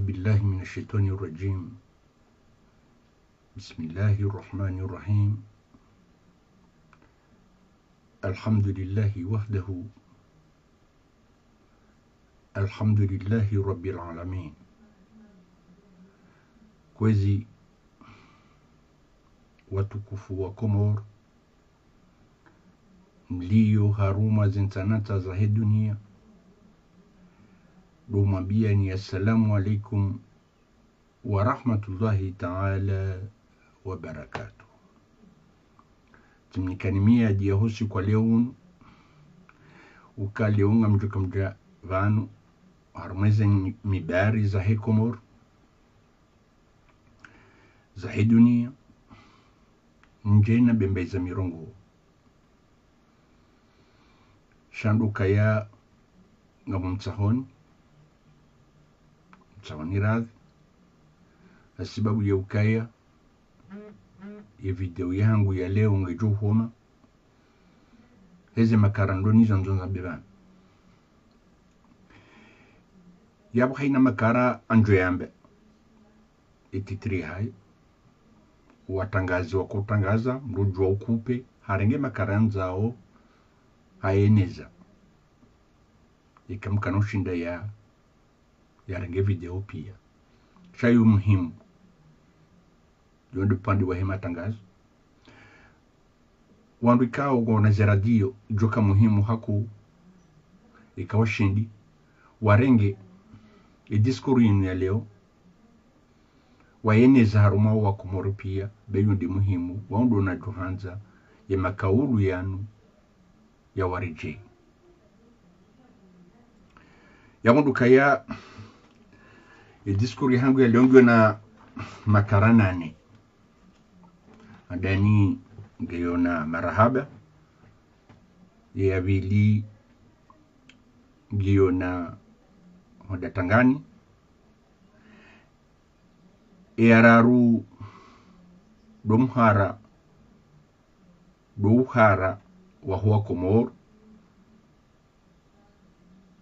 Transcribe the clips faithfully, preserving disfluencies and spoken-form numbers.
بالله من الشيطان الرجيم. بسم الله الرحمن الرحيم. الحمد لله وحده. الحمد لله رب العالمين. Kwezi watukufu wa Komori, mlio harumwa ze ntsanantsa zahe dunia, ndo mwambiani assalamu alaikum wa rahmatullahi taala wa barakatuh. Tsimnikani miadi ya ho usiku wa leo unu, uka leo ngamdjo uka mdja pvanu, harumwa ze mi-, mibari zahe Komori, zahe dunia, ndjeni na mbembeza mirongoo. Sha ndo ukaya ngamumtsahoni, mtsahoni radhi, ha sababu ya ukaya ye video yahangu ya leo ngedjo homa heze makara ndo nizo ndzonza mbepvanu. Yapvo hayina makara andjo yambe. Ye titre hayo, watrangazi wakotrangaza, mdru udjuwa ukupe, harenge makara yandzao, hayeneza. Ika mkana ushinda ya, yarenge video pia. Sha yo muhimu, yo ndo upande wahe matrangazo. Wandru ikao ngwaona ze radio, idjoka muhimu hakuu, ika washindi warenge ye discours yinu ya leo, wayeneza harumwa wa Komori pia, be yo nde muhimu, wao ndo nadjo handza ye makaulu yanu yawaredjei. Yapvo ndo ukaya ye discours yahangu ya leo ngiyo na makara nane. Handani ngiyo na marahaba, ye ya pvili ngiyo na honda tangani, ye ya raru ndo muhara, ndo uhara waho wa Komori,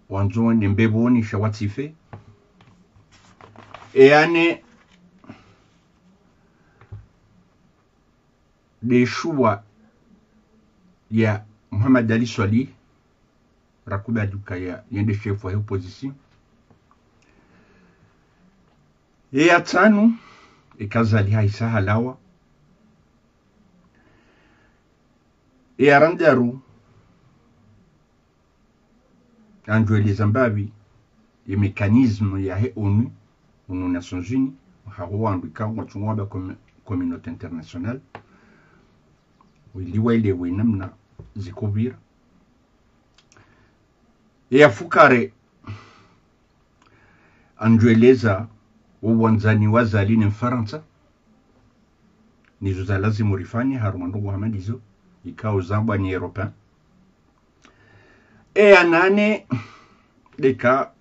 wandzo wende mbepvoni sha watsife. Ye ya nne nde shuwa ya Mohamed Ali Soilihi, rakubali ukaya ye nde chef wahe opposition. Ye ya ntsanu, eka Azali haisa halawa. Ye ya randraru, andjo eleza mbapvi ye mécanisme yahe ONU, ONU Nations Unies, haho wandru ikao ngwatsungo wamba commu-, communauté internationale, wili waelewe namna zikopvira. Ye ya fukare, andjo eleza wo wandzani wa Azali ne Mfarantsa, nizo za lazimu rifanye harumwa ndrongoo hama ndizo, ikao zambwa ni Européens. Ye ya nane, ndeka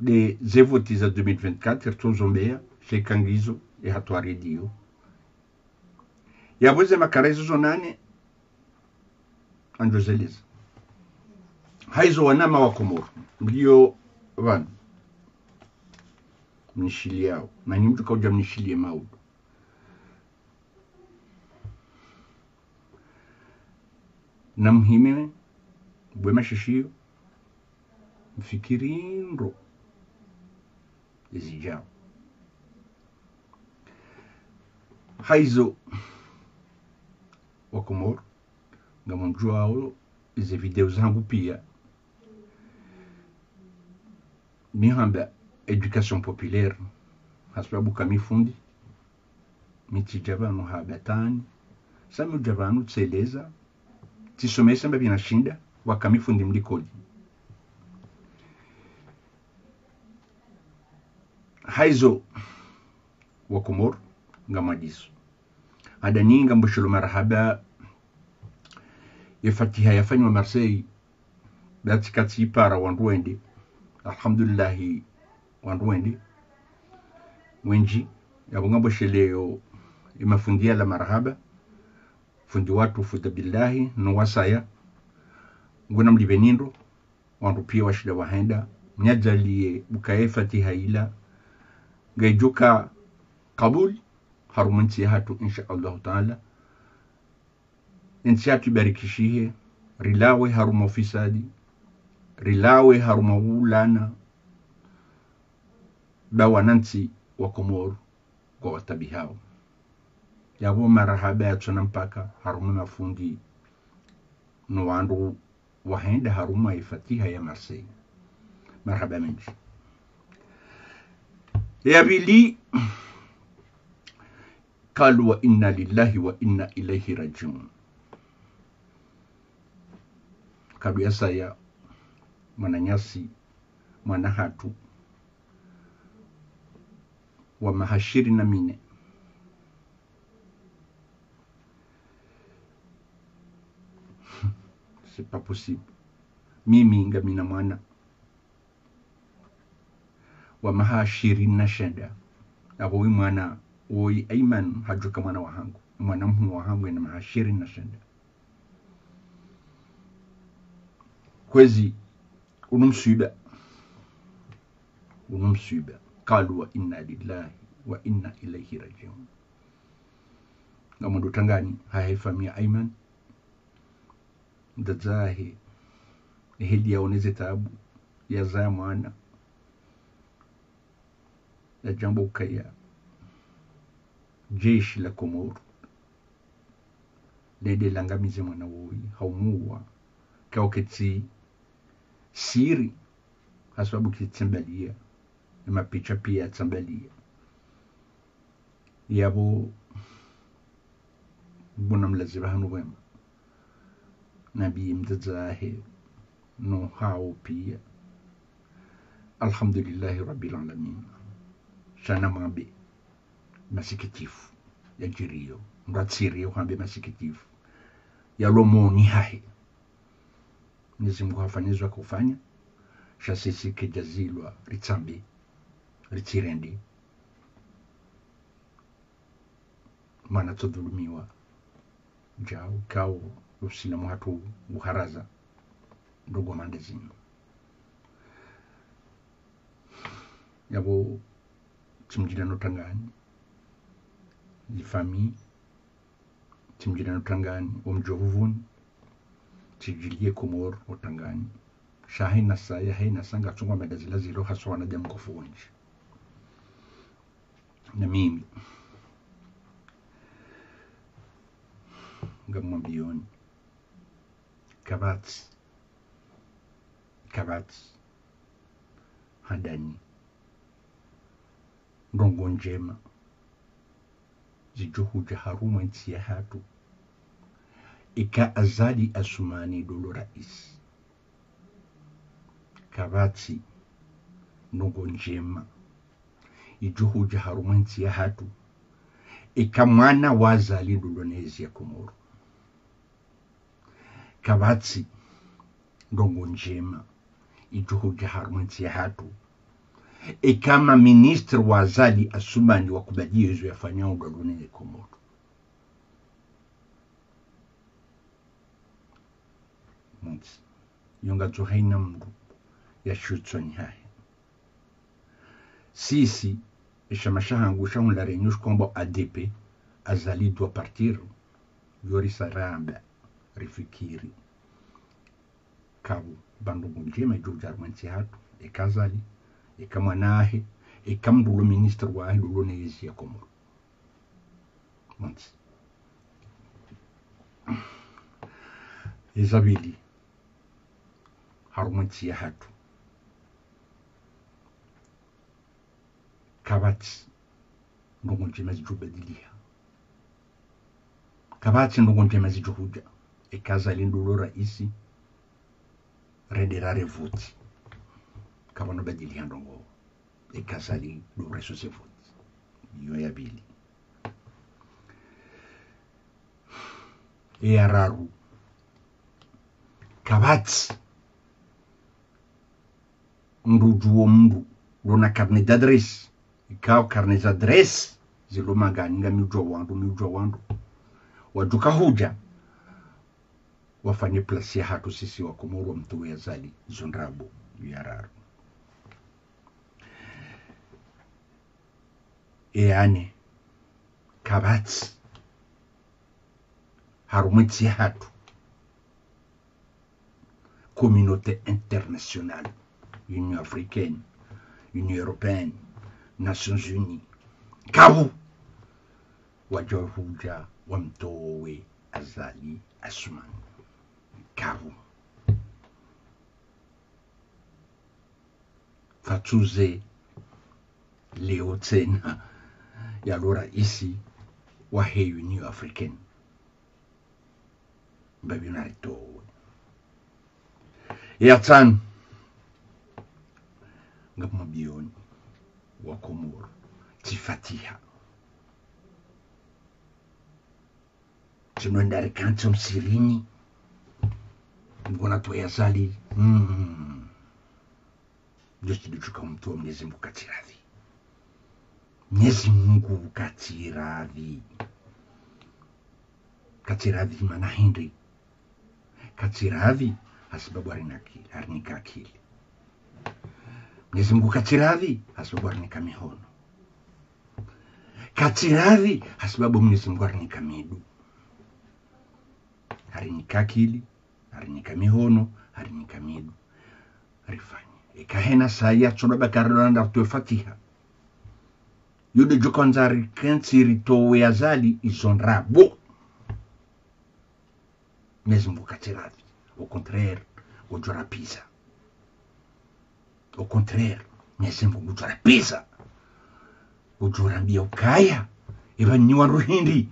nde ze voti za deux mille vingt-quatre, ritsozombeya, sha eka ngizo, ye hatwari ndiyo. Yapvo ze makara izo zo nane, andjo zeleza. Hayizo wananya wa Komori, mlio pvanu, mnishiliyao, na nyi mdjo uka udja mnishiliye maudu. Namuhime, mbwe mashishiyo, mfikiri ndro ezidjao. Hayizo, wa Komori, ngamdjuwao ze video zangu pia, mi hamba éducation populaire, ha sababu ka mi fundi, mi tsidja pvanu ha batwani, sha mi udja pvanu tseleza, tsisomesa mbapvi nashinda, waka mi fundi mlikoli. Hayizo, wa Komori, ngamwandiso. Handani ngamboshelo marahaba ye fatiha yafanyiwa Marseille, be tsi katsi ipara wandru wende. Alhamdulillahi, wandru wende wendji. Yapvo ngambosheleyo ye mafundi yala marahaba. Fundi watru, fundi Abdillahi, no wasaya. Nguna mlipveni ndro, wandru pia washinda wahenda. Mnyadjaliye ukaya ye fatiha ila ngayidjoka kabul harumwa entsi yahatru, insha Allahu Taala. Entsi yahatru ibarikishihe, rilawe harumwa ufisadi, rilawe harumwa ulana, ba wanantsi wa Komoro ngwawatabihao. Yapvo marahaba yatsona mpaka harumwa mafundi no wandru wahenda harumwa ye fatiha ya Marseille. Marahaba mendji. Ya pvili, قالوا وإنا لله وإنا إليه راجعون. Kaduyasaya mwananyasi, mwana hatru, wa maha shirini na mine. C'est pas possible. Mimi ngamina mwana wa maha shirini na shenda. Apvo wi mwana woyi Ayman hadjoka mwana wahangu. Mwana mhuu wahangu ena maha shirini na shenda. Kwezi, unu mswiba. Unu mswiba. قالوا وإنا لله وإنا إليه راجعون. Ngamwendo tangani, hahe famiyi ya Ayman. Mdzadze wahe, eheli yaone ze taabu, yazaya mwana, yadjamba ukaya jeshi la Komoro lende langamize mwana woyi, haumuwa, kauketsi siri, hasababu kitsambaliya, emapicha piya yatsambaliya. Yapvo, bwana mlazi pvahanu pvwema, nambiye mdzadze wahe, no hawo piya. Alhamdulillahi Rabbil Alamin. Sha namwambe masikitifu yadjiriyo, mndru atsiriyo hambe masikitifu yalo moni hahe. Mwenyezi Mungu hafanya izo yakofanya, sha sisi kedjazilwa ritsambe, ritsirende. Mwana tsodhulumiwa, djau, kawo, usilamu hatru uharaza, ndrongoo manda zinu. Yapvo, tsimdjilano tangani, ze famiyi, tsimdjilano tangani, omdji wa Vuvuni, tsidjiliye Komoro o tangani. Sha hayina saya, hayina sa ngatsungwa mada zila zilo haswa wanadamu kofu wendji. Na mimi ngamwambiyoni, kapvatsi, kapvatsi handani ndrongoo ndjema zidjo hudja harumwa entsi yahatru, eka Azali Assoumani ndo lo raisi. Kapvatsi ndrongoo ndjema idjo hudja harumwa entsi yahatru, eka mwana wa Azali ndo lo na ezi ya Komoro. Kapvatsi ndrongoo ndjema idjo hudja harumwa entsi yahatru, eka maministre wa Azali Assoumani wakubali ezo yafanyao ndo lo na ezi Komoro. Mutsi, yo ngatso hayina mndru yashiyo usoni hahe. Sisi, eshama shahangu sha hunda renyu shikwamba A D P, Azali doit partir, yo risa ramba, rifikiri. Kapvo, ba ndrongoo ndjema idjo hudja harumwa entsi yahatru, eka Azali, eka mwana wahe, eka mndru lo ministre wahe ndo lo na ezi ya Komoro. Mutsi. Eza pvili, harumwa entsi yahatru, kapvatsi ndrongoo ndjema zidjo badiliha. Kapvatsi ndrongoo ndjema zidjo hudja, eka Azali ndo lo raisi, rende rarevoti. Kapvana ubadiliha ndrongoo, eka Azali ndo raisi wa ze voti. Iyo ya pvili. Eya raru, kapvatsi mndru udjuwo mndru lo na carnet d'adresse, ikao carnet d'adresse zilo mangani, ngami udjuwa wandru, mi udjuwa wandru, wadjoka hudja wafanye place yahatru sisi wa Komoro, wamtowe Azali, zo ndrabo. Ya raru. E ane, kapvatsi harumwa entsi yahatru communauté internationale, Union africaine, Union européenne, Nations Unies, kapvu wadjo hudja wamtowe Azali Assoumani. Kapvu. Pvatsuze leo tsena yalo raisi wahe Union africaine. Mbapvi naritowe. Ya tsanu, ngamwambioni wa Komoro, tsi fatiha. Tsino ndarikantsi msihirini, ngona towe Azali. Mm. Ndo tsi ndo tsuka mtowa, Mwenyezi Mungu katsi radhi. Mwenyezi Mungu katsi radhi. Katsi radhi mana hindri? Katsi radhi hasibabu harina aki-, harinika akili. Mwenyezi Mungu katsi radhi hasibabu harinika mihono. Katsi radhi hasibabu Mwenyezi Mungu harinika midu. Harinika akili, harinika mihono, harinika midu. Rifanye. Eka hena saya tsono bakari lona nda ritowe fatiha. Yo ndo djo kandza rikentsi ritowe Azali, izo ndrabo. Mwenyezi Mungu katsi radhi. Au contraire, ngudjo rapviza. Au contraire, Mwenyezi Mungu ngudjo rapviza. Ngudjo rambia ukaya, eba nyi wandru hindri,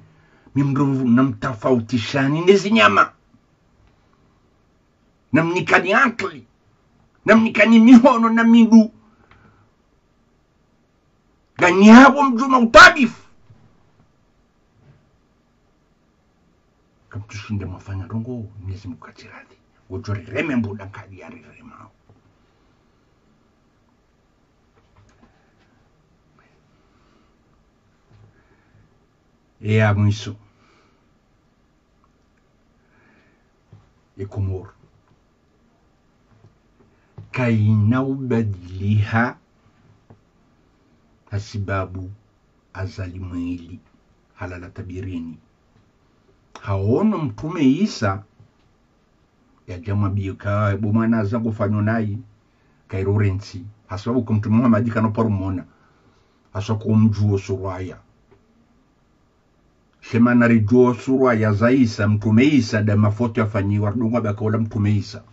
mi mndru namtafautishani ne zinyama. Namnikani akili. Namnikani mihono na midu. Nganyi hapvo mdjuma utabifu. Kamtsushinda mwafanya ndrongo, Mwenyezi Mungu katsi radhi. Ngudjo rireme mbuda nkadi yariremao. Eya mwiso. E Komoro kayina ubadiliha hasibabu Azali mwili halala tabirini. Haono Mtrume Isa, yadja mwambiye ka bo mwana zangu fanyo nayi, kayirorentsi. Hasibabu ko Mtrume Muhammad kana paro mona. Haswa ko mdjuwo surwaya. Shemana ridjuwo surwaya za Isa, Mtrume Isa, nda mafoto yafanyiwa, ridungwa baka ola Mtrume Isa.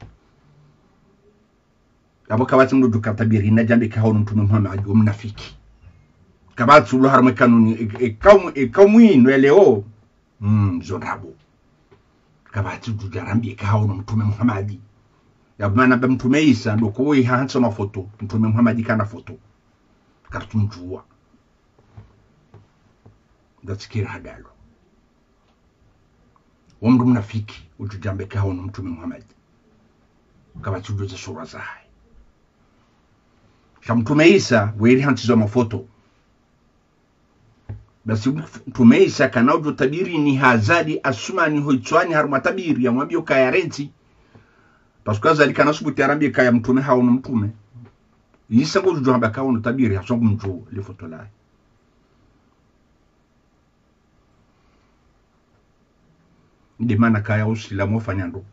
Apvo kapvatsi mndru djuka tabiri na djambe ka haono Mtrume Muhammad, wo mnafiki. Kapvatsi ulo harumwa e kanuni, e, e kaumu, e kaumu inu ya leo, mm, zo ndrabo. Kapvatsi djudja rambie ka haono Mtrume Muhammad. Yapvo mana ba Mtrume Isa, ndo ko wo iha hantsi mafoto, Mtrume Muhammad kana foto. Kartsumdjuwa. Ndatsikira hadalo. Wo mndru mnafiki, udjudjambe ka haono Mtrume Muhammad. Kapvatsi udjuza surwa zahahe. Sha Mtrume Isa, weri hantsi zo mafoto. Basi Mtrume Isa kana udjo tabiri ni ha Azali Assoumani ho itswani harumwa tabiri, yamwambie ukaya rentsi. Parce que Azali kana subuti yarambie kaya Mtrume haono Mtrume. Isa ngodjo hamba ka haono tabiri, haswa ngumdjuwo le foto lahe. Nde mana kaya Usilamu wafanya ndo.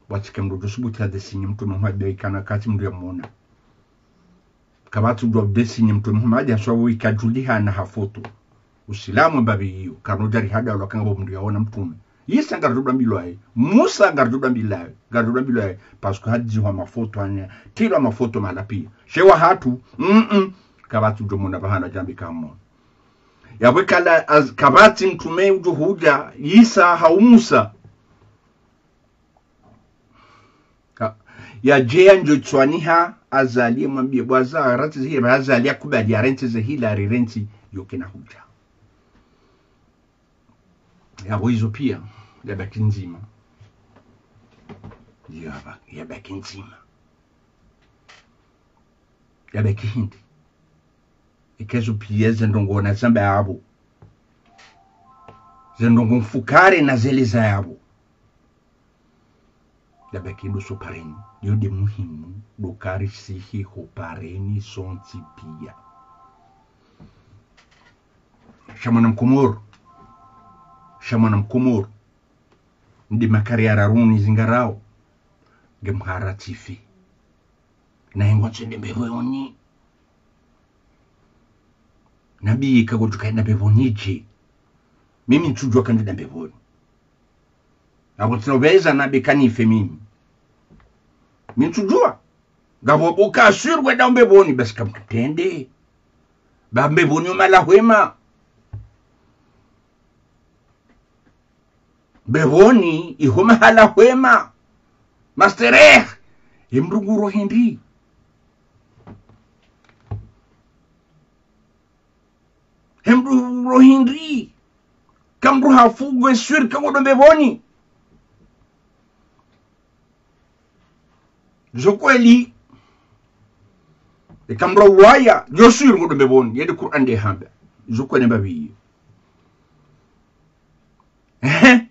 Watsike mndru djo subuti ya dessiner Mtrume Muhammad ikana katsi mndru yamona. Kapvatsi udjuwa dessiner Mtrume Muhammad haswa wo ikadjulihana ha foto. Usilamu mbapvi iyo, karno djari hadalo kanga bo mndru yaona Mtrume. Isa ngaridjo dwambilwa ye, Musa ngaridjo dwambilwa ye, ngaridjo dwambilwa ye, parce que hadzihwa mafoto hanya, tilwa mafoto mahala pia. She wahatru, mm, mm, kapvatsi udjo mona pvahanu djambe ka hamono. Yapvo kala az-, kapvatsi mtrume udjo hudja, Isa hau Musa. Ka-, yadje yandjo itswani ha Azali, yamwambie bo Azali, rantsi ze hila, Azali yakubali, yarantsi ze hila, yarirantsi, yo kena hudja. Yapvo izo pia, yabaki ndzima. Yaba-, yabaki ndzima. Yabaki hindri. Eka zo pia ze ndrongoo nazamba yapvo. Ze ndrongoo mfukare nazeleza yapvo. Yabaki ndo so pareni. Yo nde muhimu, ndo karisihi ho pareni sontsi pia. Sha mwana Mkomoro. Sha mwana Mkomoro. Nde makare ya raru nizingarao. Nge mhara tsifi. Na hengo tsende mbepvoni. Nabi kagodjuka enda mbepvoni dje. Mimi ntsudjuwa kandida mbepvoni. Abo tsina ubeza nabi kanife mimi. Mi ntsudjuwa. Ngapvo bo ka sûr wenda mbepvoni, basi kamtsende. Ba mbepvoni yo mahala hwema. Mbepvoni iho mahala hwema. Masterehi. He mdru nguro hindri. He mdru nguro hindri. Ka mdru hafu nge sûr ka ngodo mbepvoni. Zo kweli. Eka mdru ulwaya, yo sûr ngodo mbepvoni. Yende Kur'ani nde hamba. Zo kweli mbapvi. Ehe.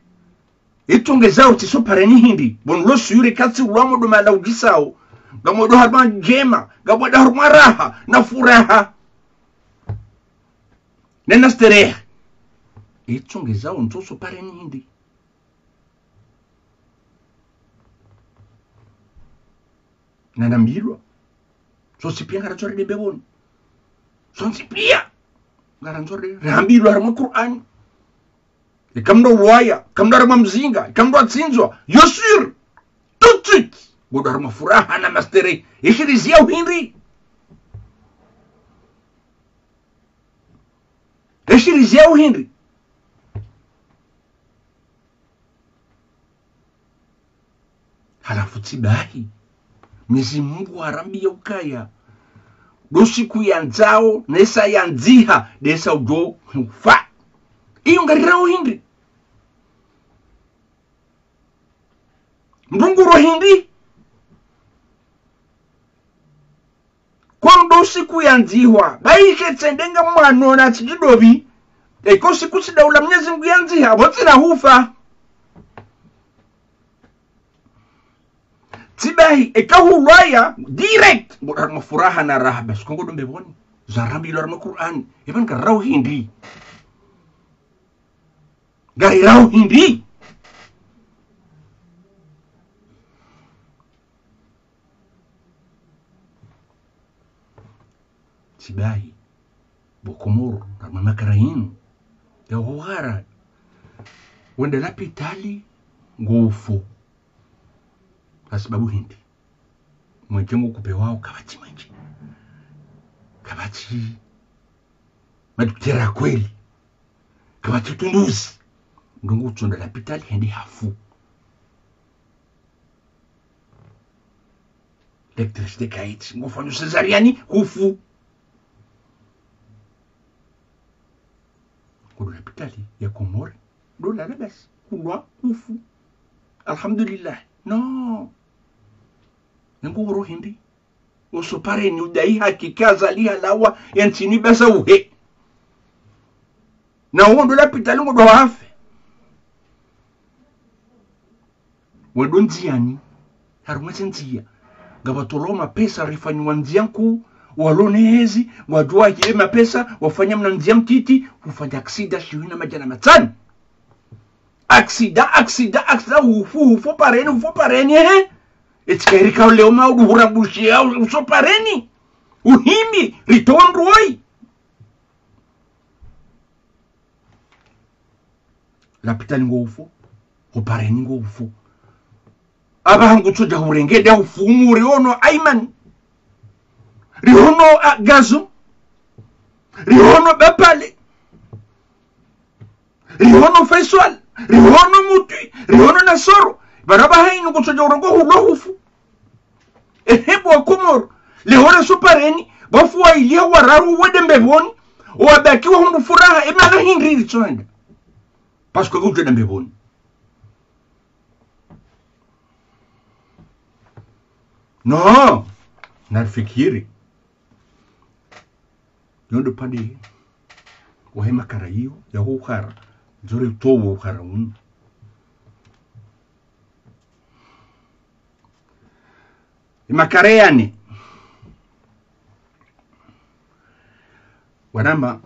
Itso ngezao tsi sopareni hindri. Bon lo sûr katsi ulwa modo mahala udjisao. Ngamodo harumwa ndjema. Ngamodo harumwa raha. Na furaha. Nena sterehi. Itso ngezao ntso sopareni hindri. Na nambilwa. Sontsi piya ngarandzo rende mbepvoni. Sontsi piya. Ngarandzo re-, rambilwa harumwa Kur'ani. Eka mdru ulwaya, eka mdru harumwa mzinga, eka mdru atsindzwa. Yo sûr. Tout de suite. Ngodo harumwa furaha na masterehi. Ye shiri ziya uhindri. Ye shiri ziya uhindri. Halafu tsibahi. Mwenyezi Mungu harambiya ukaya. Ndo siku yandzao, nesa yandziha, nesa udjo hufa. Iyo ngarirao hindri. Mdru nguro hindri. Kwa ndo siku yandzihwa. Bahi she tsende ngamwano na tsidjidopvi. Eka siku tsi daula Mwenyezi Mungu yandziha, pvo tsina hufa. Tsibahi, eka hulwaya, direct. Ngodo harumwa furaha na raha, basi ka ngodo mbepvoni. Zarambilwa harumwa Kur'ani. Eba ngarirao hindri. Ngarirao hindri. Tsibahi. Bo Komoro, harumwa makara yinu. Ya uhara. Wende lapitali, ngofu. Hasibabu hindri. Mwenje ngo kupvewao kapvatsi mwenje. Kapvatsi madokotera kweli. Kapvatsi utunduzi. Ndo ngutsonda lapitali hende hafu. Électricité kayitsi. Ngofanyo césarienne, hufu. Ngodo lapitali ya Komori. Ndo lala basi. Hulwa, hufu. Alhamdulillah. Non. Nenguro hindri. Usopareni udai haki ka Azali halawa ya ntsini basa uhe. Na uwo ndo lapitali ngodo hafe. Wendo ndziyani. Harumwa ze ndziya. Ngapvatolwa mapesa rifanyiwa ndziya nkuu. Walo ne hezi. Wadjuwa ye mapesa. Wafanya mna ndziya mtiti. Ufanya aksida shiwi na madjana matsanu. Aksida, aksida, aksida, hufu, hufu, pareni, hufu, pareni, ehe. Etsi kayiri ka leo ma udu hura bushi ya, usopareni. Uhimbi, ritowa ndroi. Lapitali ngofu, hopareni ngofu. Aba hangu tsodja hurenge nda ufumu, riono Aiman. Riono, ah, Gazo. Riono Bapale. Riono Faisal. Riono Mutwi. Riono Nasoro. Baraba hainu kutsodja urongo hulwa hufu. Ehe, bo Komoro. Leo re sopareni. Bafu wa iliya wararu wende mbepvoni. Wabaki wa hundru furaha. Emana hindri ritsoenda. Parce que kudjo enda mbepvoni. Non. Narifikiri. Yondo pande wahe makara iyo ya uhara. Ndzore utowa uhara unu. Ye makara yane. Wanama.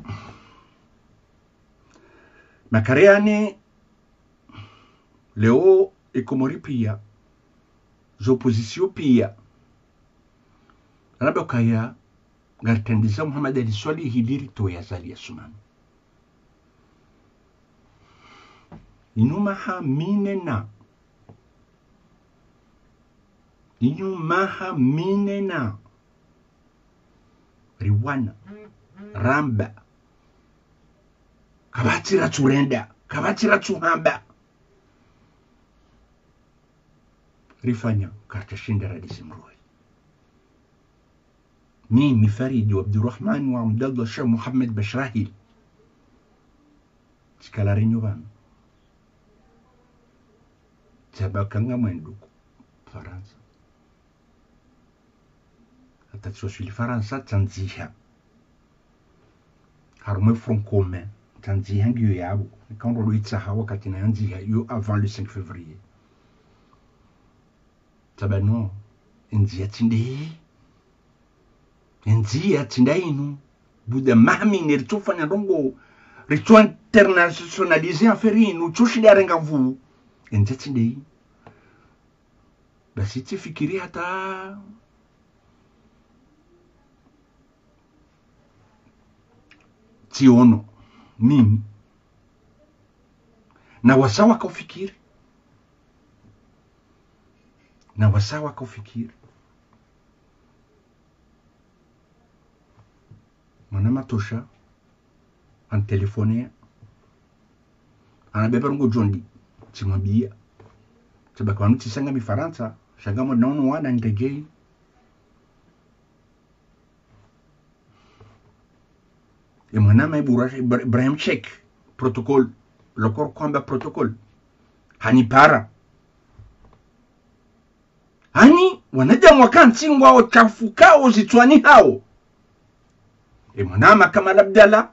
Makarehane, leo e Komori pia, ze opposition pia, ramba kaya ngaritrandiza Mohamed Ali Soilihi ili ritowe Azali Assoumani. Inu maha mine na. Inu maha mine na. Riwana. Ramba. Kapvatsi ratsurenda. Kapvatsi ratsuhamba. Rifanya, karitsashinda radisi mdru woyi. Mimi Faridi wa Abdurahman wa Abdallah Shah Mohamed Bachrahil. Tsikala renyu pvanu. Tsamba kanga mwendo ku Farantsa. Hata tsiwaswili Farantsa, tsandziha. Harumwa e Front Commun, tsandziha ngiyo yapvo. Ika ndo ndo itsaha wakati na yandziha, yo avant le cinq février. Tsamba no, endziya tsi ndeyi. Endziya tsi nda inu. Buda maha mine ritsofanya ndrongo, ritso internationaliser affaire inu, tsoshida renga nvu. Endziya tsi ndeyi. Basi tsifikiri hata tsiono mimi. Na wasa wakaufikiri. Na wasa wakaufikiri. Mwana matosha, anitéléphoner. Anambia paro ngo djondi, tsimwambia. Tsamba pvanu tsisanga mi Farantsa, sha ngamwona wana ndege. E mwana ma Ibra-, Ibra-, Ibrahim Cheikh, protocole, lokoro kwamba protocole. Hanipara. Hani, wanadamu wakantsi ngwao shafukao zitswani hawo. E mwana ma Kamal Abdallah.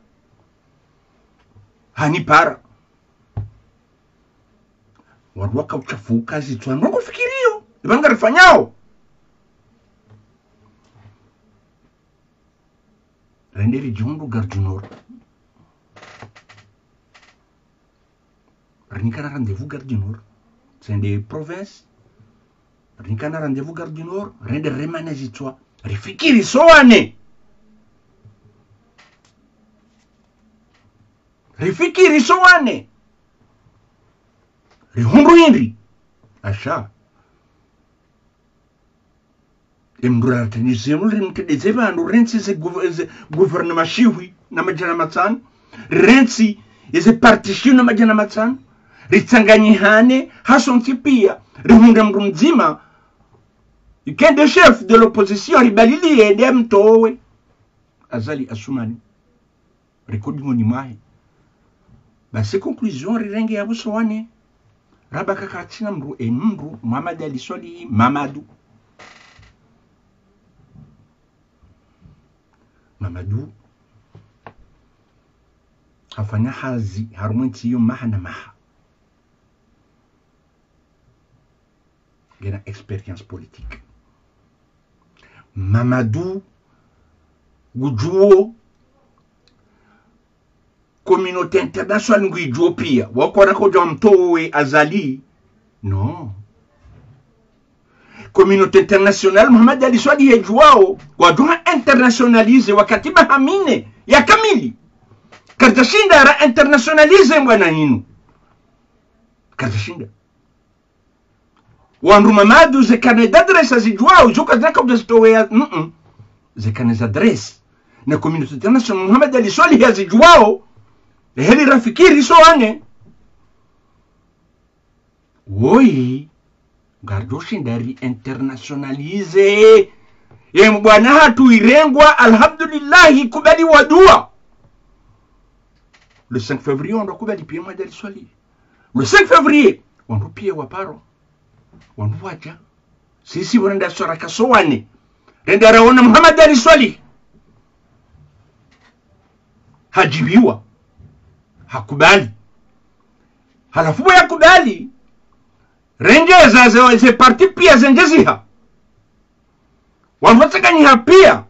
Hanipara. Wandru waka ushafuka zitswani. Wako fikiriyo. Ipvanu ngarifanyao. Rende ridjihundru Gare du Nord. Rinikana rendez-vous Gare du Nord. Tsende province. Rinikana rendez-vous Gare du Nord. Rende remane zitswa. Rifikiri sowane. Rifikiri sowane. Rihundru hindri. Asha. E mdru ratranise mdru rimtrendeze pvandru rentsi ze gouv-, ze gouvernement shihwi na madjana matsanu. Rentsi eze parti shihwi na madjana matsanu. Ritsanganyihane, hasontsi pia. Rihundre mdru mdzima. Ikende chef de l'opposition, ribaliliye, nde mtowe. Azali Assoumani. Riko dingoni mwahe. Basi conclusion rirenge yapvo sowane. Ramba kaka tsina mdru e mdru, Mohamed Ali Soilihi, Mamadou. Mamadou. Hafanya hazi, harumwa entsi yo maha na maha. Ngena expérience politique. Mamadou, ngudjuo, communauté internationale ngwidjuo pia. Wakona kodja mtowe Azali. Non. Communauté internationale, Mohamed Ali Soilihi yedjuwao, wadjuha internationaliser wakati maha mine ya kamili. Karitsashinda ra internationaliser mbwana inu. Karitsashinda. Wandru Mamadou ze carnet d'adresse azidjuwao, zo kazina kaudja zitoweya, mm-mm. Ze carnet d'adresse. Na communauté internationale, Mohamed Ali Soilihi azidjuwao, heli rafikiri sowane. Woyi, ngaridjo shinda ri internationaliser. Ye mbwana hatru irengwa, alhamdulillahi, kubaliwa dua. Le cinq février, wandru wakubali pia Mohamed Ali Soilihi. Le cinq février, wandru pia waparo. Wandru wadja. Sisi pvo renda swaraka sowane. Renda raona Mohamed Ali Soilihi. Hadjibiwa. Hakubali. Halafu pvo yakubali. Rende za, za, ze parti pia zendjeziha. Wandru watsanganyiha pia.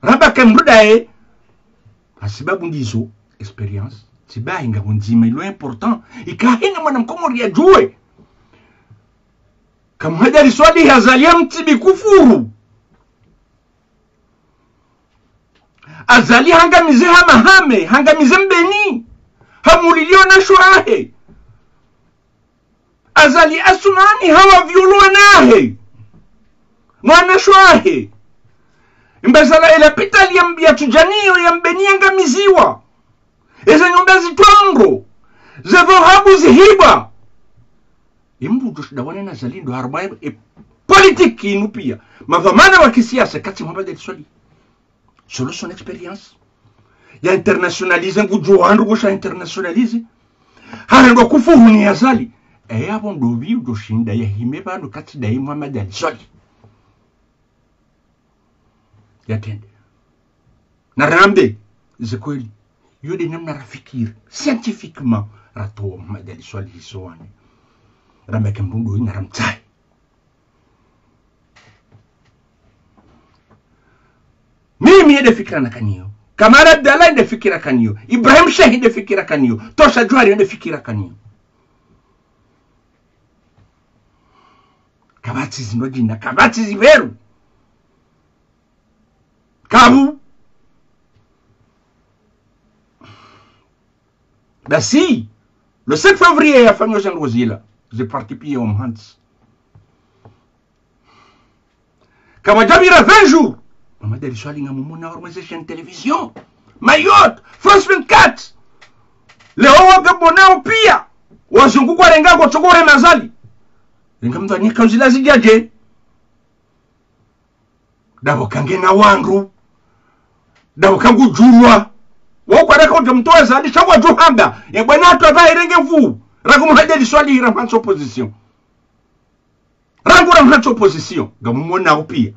Ramba ke mdru daye. Hasibabu ndizo expérience. Tsi bahi ngapvo ndzima ilo important. Ika hina mwana mkomori yadjuwe. Ka Mohamed Ali Soilihi Azali hamtsi bi kufuru. Azali hangamize Hamahame, hangamize Mbeni. Hamulilio wanashe wahe. Azali Assoumani hawaviole wanahe. Wanashe wahe. Mbazala ye lapitali ya, ya Tsudjaniyo ya Mbeni yangamiziwa. Eze nyumba zitwao ndro. Ze dhahabu zihibwa. Ye mdru udjo shinda wane na Azali ndo harumwa ye, e, politiki inu pia. Madhwamana wa kisiasa katsi Mohamed Ali Soilihi. Selon son expérience. Ya internationaliser ngudjo wandru ngusha internationaliser. Harendwa kufuru ni Azali. Eye apvo ndo pvi udjo shinda yahime pvanu katsi ndaye Mohamed Ali Soilihi. Yatrende. Na rambe, ze kweli. Yo nde namna rafikiri, scientifiquement, ratowa Mohamed Ali Soilihi Soane. Rambe ke mdru ndo ina ramtsahe. Mimi ye nde fikira nakaniyo. Kamara Abdallah nde fikira kaniyo. Ibrahim Shehi nde fikira kaniyo. Tosha Djuhari nde fikira kaniyo. Kapvatsi zindru djina, kapvatsi zipveru. Kapvu. Basi, le sept février yafanywa ze ndrongoo zila, ze parti pia wa mhantsi. Kapvadjapvira vingt jours. Mohamed Ali Soilihi ngamumona harumwa ze chaîne télévision. Mayotte, France vingt-quatre. Leo wa Gabon nao pia. Wazungu kwarenga kotsokore mazali. Renga mdhwani kauzila zidjadje. Ndapvo kangena wandru. Ndapvo kangudjulwa. Wao kwaraka udja mtowa Azali, sha wadjo hamba. Ye bwana hatru apvaha irenge nvu. Rangu Mohamed Ali Soilihi ramhantsi opposition. Rangu ramhantsi opposition. Ngamumona hao pia.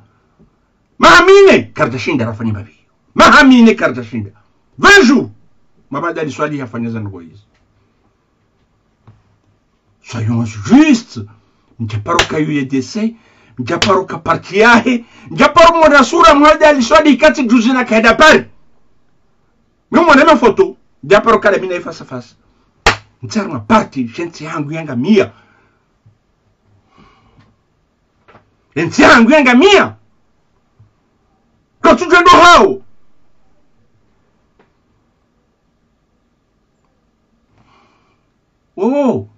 Maha mine, karidjashinda rafanya mbapvi. Maha mine karidjashinda. Vingt jours. Mohamed Ali Soilihi hafanya ze ndrongoo izo. Soyons justes. Ndjaparo ka U D C, ndjaparo ka parti yahe, ndjaparo mona sura Mohamed Ali Soilihi katsi juzi na kahenda Paris. Mi mona mafoto, ndjaparo ka na mina face à face. Ntsi harumwa parti, she ntsi hangu yangamia. Ntsi hangu yangamia. Katsudjwendo hao. Oh.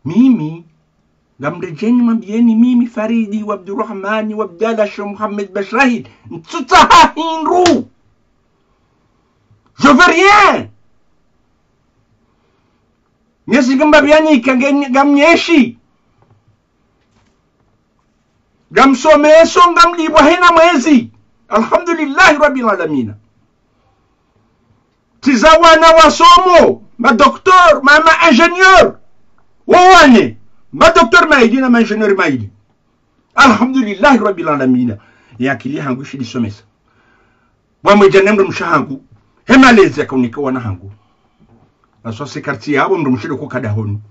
Mimi, ngamredjeni mwambieni mimi Faridi wa Abdurahmani wa Abdallah Sheikh Mohamed Bashahid, ntsutsaha hindru. Je veux rien. Nyezi ngamba biani kange ngamnyeshi. Ngamsomeso ngamlipvwa hena mwezi. Alhamdulillahi Rabbil Alamina. Tsiza wana wasomo, ma docteur, ma, ma ingénieur. Wo wane, ma docteur maili na ma ingénieur maili. Alhamdulillahi Rabbil Alamina. Ye akili hangu shidisomesa. Pvamwedja ne mdrumshe hangu. He malezi yakaunika wana hangu. Aswa se karti yapvo mdrumshe ndo kukada honi.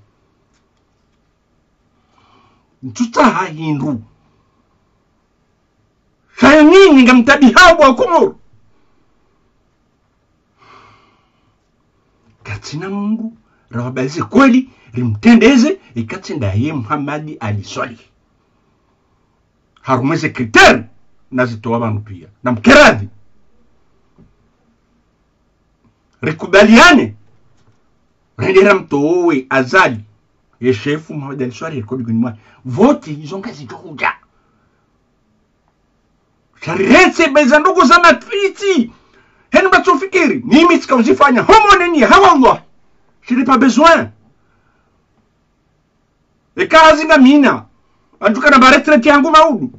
Ntsutsaha hindru. Sha nyinyi ngamtabihao bo Wakomoro. Katsina mdru, rawabalize kweli, rimtrendeze, ikatsi ndaye Mohamed Ali Soilihi. Harumwa ze critères, nazitowa pvanu pia. Namkeradhi. Rikubaliane. Rende ramtowe Azali. Ye shefu Mohamed Ali Soilihi rekodi kuni mwa. Voti izo ngazidjo hudja. Sha riretse beza ndrongoo za matwitsi. Heni mbatsofikiri. Ni mi tsika uzifanya. Homo neni. Ha wallah. Je n'ai pas besoin. Eka hazi ngamina. Andjuka na ba retraite yangu maudu.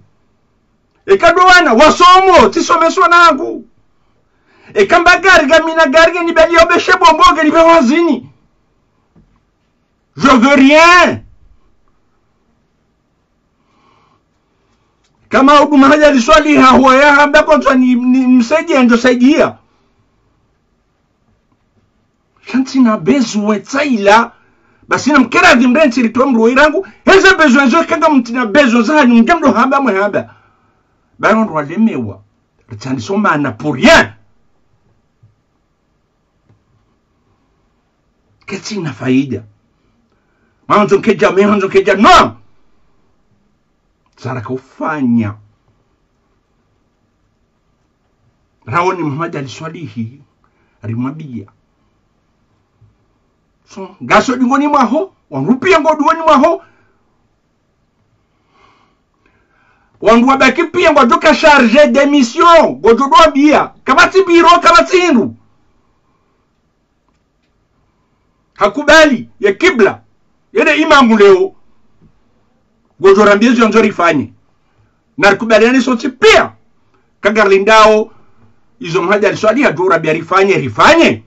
Eka ndo wana. Wasomo. Tsisomesa wana hangu. Eka mba gari ngamina gari ngeni bali yobeshe bombo ngeni be hazini. Je veux rien. Kama udu mahaja liswali hahuwa ya hamba kontswa ni, ni msaidie, ndjo saidia. Sha ntsina besoin tsaila. Basi namkeradhi mrentsi ritowe mdru irangu. Heze besoin zo kanga mtsina besoin zahanyu mdja mdru hamba mwe hamba. Bayo ndru walemewa. Ritsandisa omana pour rien. Ketsina faida. Mandzo nkedja, me mandzo nkedja, non! Sa raka ufanya. Raoni Mohamed Ali Soilihi, rimwambia. So, ngaso dingoni mwaho, wandru pia ngo dingoni mwaho. Wandru wabaki pia ngwadjoka chargé de mission, ngodjo dowambia. Kapvatsi biro, kapvatsi hindru. Hakubali, ye kibla, yene imamu leo. Ngodjo rambia zo yandzo rifanye. Na rikubaliane sontsi pia. Ka ngarilindao, izo Mohamed Ali Soilihi yadjo rambia rifanye, rifanye.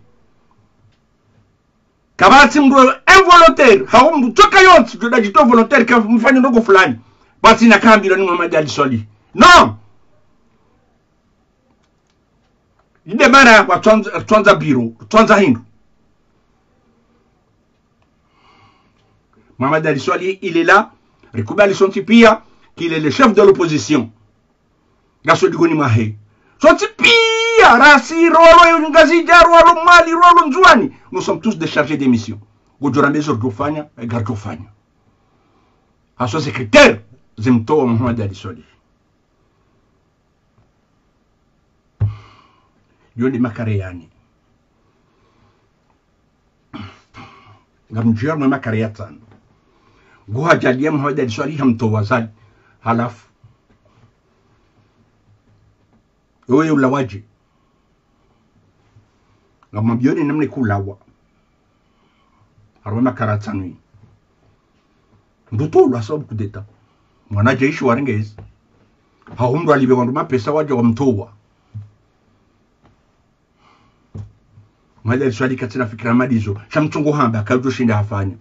Kapvatsi mndru involontaire, hau mndru tsoka yontsi, djo dadjitowa volontaire, ka mfanye ndrongo fulani. Basi nakambilwa ni Mohamed Ali Soilihi. Non! Inde mara watsandza, watsandza biro, watsandza hindru. Mohamed Ali Soilihi, il est là, rikubali sontsi pia, qu'il est le chef de l'opposition. Ngaso dingoni mwahe. Sontsi pia, rasi, rolo, Ngazidja, rolo, Mwali, rolo, Ndzuani. Nous sommes tous des chargés de mission. Ngodjo rambia zo ridjofanya, ngaridjofanya. Haso ze critères, zimtowa Mohamed Ali Soilihi. Yo nde makare yani. Ngamdjuwa mwe makare ya tsanu. Nguhadjalia Mohamed Ali Soilihi hamtowa Azali. Halafu. Ewe ulawadje. Ngamwambioni namna ikulawa. Harumwa makare ya tsanu. Mndru utolwa sababu coup d'État. Mwana jeshi warengezi. Hau mndru alipve wandru mapesa wadja wamtowa. Mohamed Ali Soilihi katsina fikira madizo. Sha mtsongo hamba, kadjoshinda hafanya.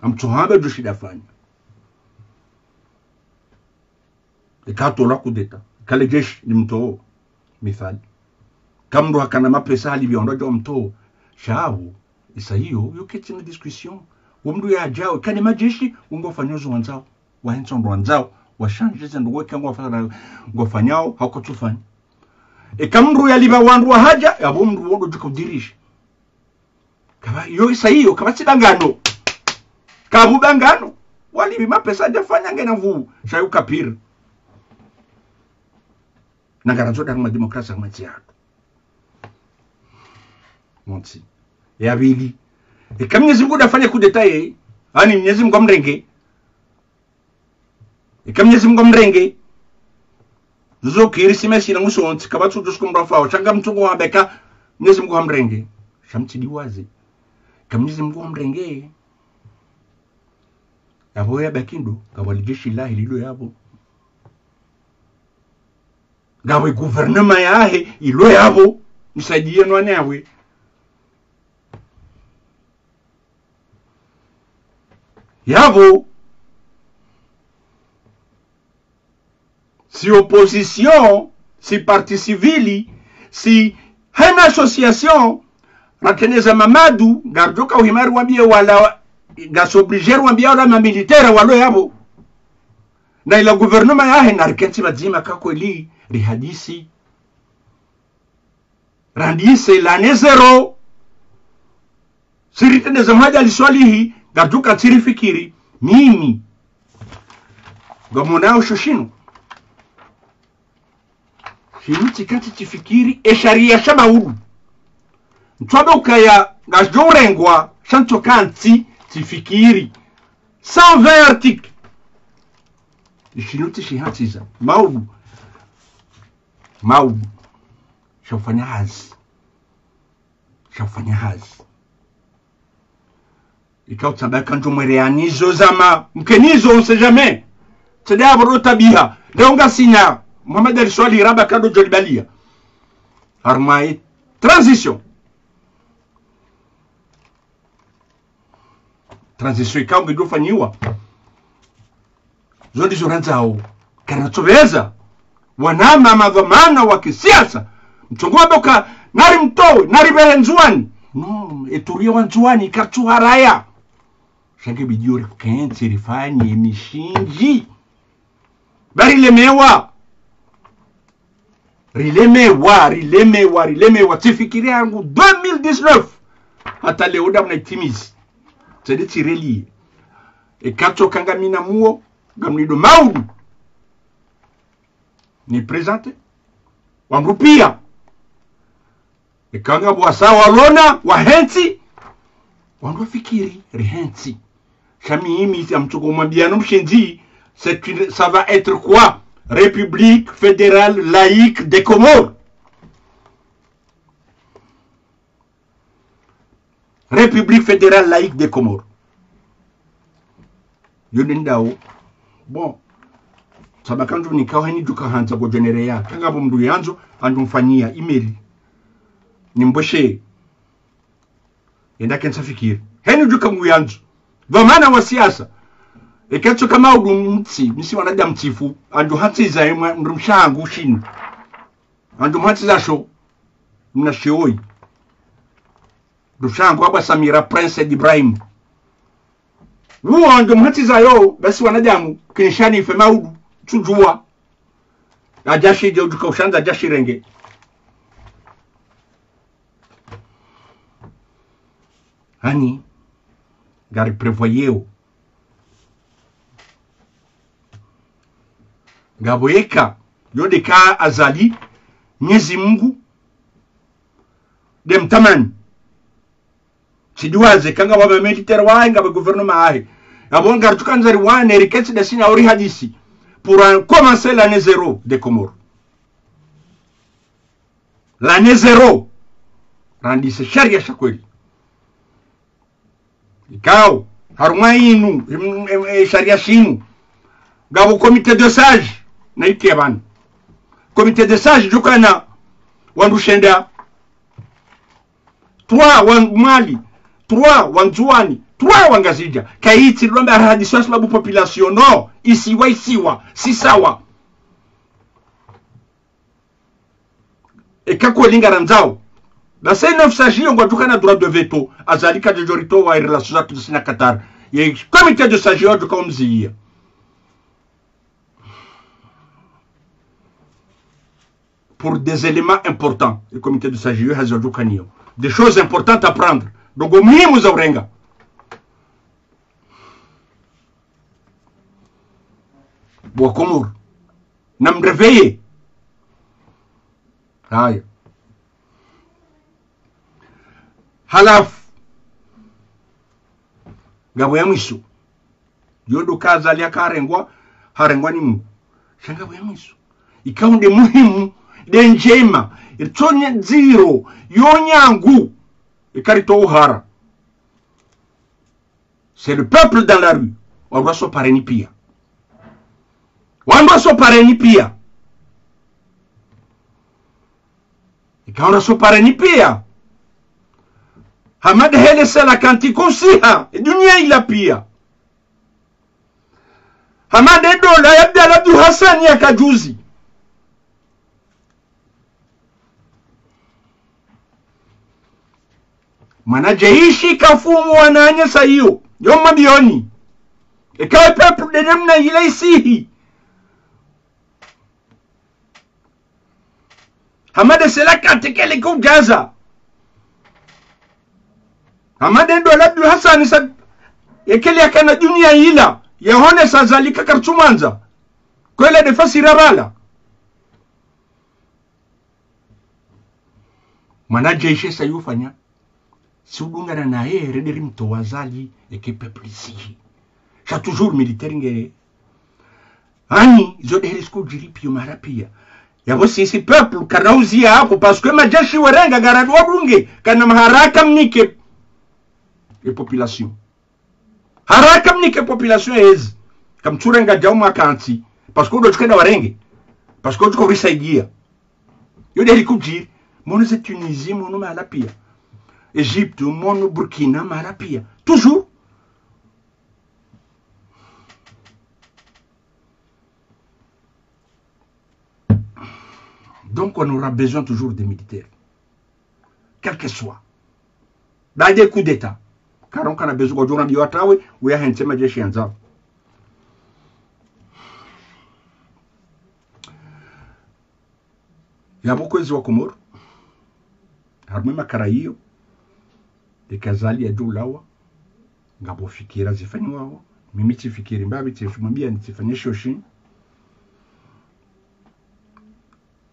Amtso hamba djoshinda hafanya. Eka atolwa coup d'État. Eka le jeshi limtowo. Mithali. Eka mndru hakana mapesa halipve wandru wadja wamtowa. Sha apvo. Isa iyo, yo ketsina discussion. Wo mndru yadjao, eka ne majeshi, wo ngwafanyao zo wandzao. Wahentsa ndro wandzao, washanje ze ndro weka ngwafanya, ngwafanyao, hauka tsufanya. Eka mndru yalipva wandru wahadja, yapvo mndru wo ndo djuka udirije. Kapva, yo isa iyo, kapvatsi dangano. Kapvu dangano. Walipvi mapesa hadja fanya ngena nvuu, sha yo kapiri. Na ngarandzo danga ma démocratie mwa ntsi yatru. Montsi. Ya pvili. Eka Mnyezi Mungu ndafanya coup d'État ye, ani Mnyezi Mungu amrenge. Eka Mnyezi Mungu amrenge. Zo zo kiri sima sina ngusontsi, kapvatsu djusu kumrafao. Sha ngamtsungo wamba eka Mnyezi Mungu hamrenge. Sha mtsi diwazi. Eka Mnyezi Mungu hamrenge. Yapvo yabaki ndo, ngapvo le jeshi lahe lilo yapvo. Ngapvo gouvernement yahe ilo yapvo, msaidiye nwane yapvo. Yapvo, si opposition, si parti civil, si hena association, ratrendeza Mamadu, ngaridjoka uhima riwambie wala, ngasi obligé riwambie wala ma militaire walo yapvo. Na ila gouvernement yahe, narikentsi pvadzima ka kweli, rihadisi. Randise l'année zéro. Si ritrendeza Mohamed Ali Soilihi, ngaridjoka tsirifikiri, mimi. Ngamonao sho shinu. Shinu tsikantsi tsifikiri, e sharia sha maudu. Ntswambe ukaya ngashidjo urengwa, sha ntsokantsi tsifikiri. Cent vingt articles. Shinu tsishihantsiza. Maudu. Maudu. Sha ufanya hazi. Sha ufanya hazi. Ika utsamba kandjo mwere yanizo zama. Mkenizo, on sait jamais. Tsende apvo ro tabiha. Leo ngasina. Mohamed Ali Soilihi ramba kandjo djolibalia. Harumwa ye transition. Transition ikao ngedjo fanyiwa. Zo ndizo randzao. Karina tsopveza. Wanama madhwamana wa kisiasa. Mtsongo wamba uka, nari mtowe, nari pvehe Ndzuani. No, e turiya wa Ndzuani, katsu haraya. Sha nge bidi yo rikentsi, rifanye mishindzi. Bari lemewa. Rilemewa, rilemewa, rilemewa. Tsifikiri rangu deux mille dix-neuf. Hata leo ndamna itimizi. Tsende tsireliye. Eka tsoka ngamina muo, ngamnido maudu. Ni présenter. Wandru pia. Eka ngapvo wasa walona, wahentsi. Wandru wafikiri, rihentsi. Sha mi imi, ya mtsuko mwambiano mshindzi, c'est une, ça va être quoi? République fédérale laïque des Comores. République fédérale laïque des Comores. Yo nendao. Bon. Saba kandu nikao heni duka handza kwa djonere ya. Kanga bo mdru yandzo, andu mfanyia email. Nimbweshe. Yenda kentsa fikiri. Heni duka ngu yandzo. Dhwamana wa siasa. Eka tsoka maudu mtsi, mi si wanadamu mtsifu. Andu hantsi za emwa, mdru mshangu shinu. Andu mhantsi za sho. Mna shioi. Mdru mshangu aba Samira Prince Ibrahim. Uwo andu mhantsi za yo, basi wanadamu, kinishani ife maudu, tsudjuwa. Ajashi je uduka ushandza, ajashi renge. Ani, ngari prévoyeo. Ngapvo eka, yo ndeka Azali, Mnyezi Mungu, nde mtamani. Tsi diwaze, kanga wa militaire wahe, ngapvo gouvernement yahe. Ngapvo ngari tsuka ndzari wane, riketsi ndasi na ori hadisi. Pour en commencer l'année zéro des Comores. L'année zéro. Randise sharia sha kweli. Ikao, harumwa inu, em, em, e, sharia shinu. Ngapvo comité de sages, na ike pvanu. Comité de sages, djukana, wandru shenda. Trois wa Mwali, trois wa Ndzuwani, trois wa Ngazidja. Kayitsi lomba rahadiswa sababu population, no. Isiwa, isiwa, si sawa. Eka kweli ngarandzao. Ba ces neuf sages yo ngwadjukana droit de veto. Azali kadjodjoritowa e relation za tuzi na Qatar. Ye comité de sages yo djuka umziya. Pour des éléments importants. E comité de sages yo hazi wadjukaniyo. Des choses importantes à prendre. Donc, muhimu za urenga. Bo wa Komori. Na mreveye. Haya. Halafu. Ngapvo ya mwiso. Yo ndo ka Azali yakarengwa, harengwa ni Mungu. Sha ngapvo ya mwiso. Ikao nde muhimu, nde ndjema, itsonye ndziro, yo nyangu, ikari to uhara. C'est le peuple dans la rue. Wandru wasopareni pia. Wandru wasopareni pia. Ika wandru wasopareni pia. Hamada hele sela kanti kosiha, e dunia ila pia. Hamada e dola ya Abdallah Abdul Hassan ya kajuzi. Mwana jeshi kafumu wananyesa iyo, yo mabioni. Eka e peuple de namna ila isihi. Hamada sela katekele kujaza. Hamada e dola Abdul Hassan sa, ekele yakana dunia ila, yahonesa Azali ka kartsumwandza. Kwele de fasira bala. Mwana jeshi sa yufanya. Si udungana naye, rende rimtowa Azali, eke peuple isihi. Sha toujours militaire nge. Ani, zo de risque djiri pio mahala pia. Yapvo sisi peuple, kana uziya hapvo, parce que majeshi warenga, ngara wadunge, kana maharaka mnike. E population. Haraka mnike population ezi. Kamtsurenga djau makantsi. Parce que udo tsikenda warenge. Parce que utsuko risaidia. Yo de risque djiri. Mono ze Tunisie, mono mahala pia. Égypte, mono Burkina, mahala pia. Toujours. Donc, on aura besoin toujours des militaires. Quel que soit. Baada ya coup d'État. Karonka na besoin kwa djona biwa tawe, uya hentse majeshi yandzao. Yapvo kwezi wa Komoro, harumwa e makara iyo, eka Azali yadjo ulawa, ngapvo fikira zifanyiwao, mimi tsifikiri mbapvi, tsifumambia nitsifanye shoshi.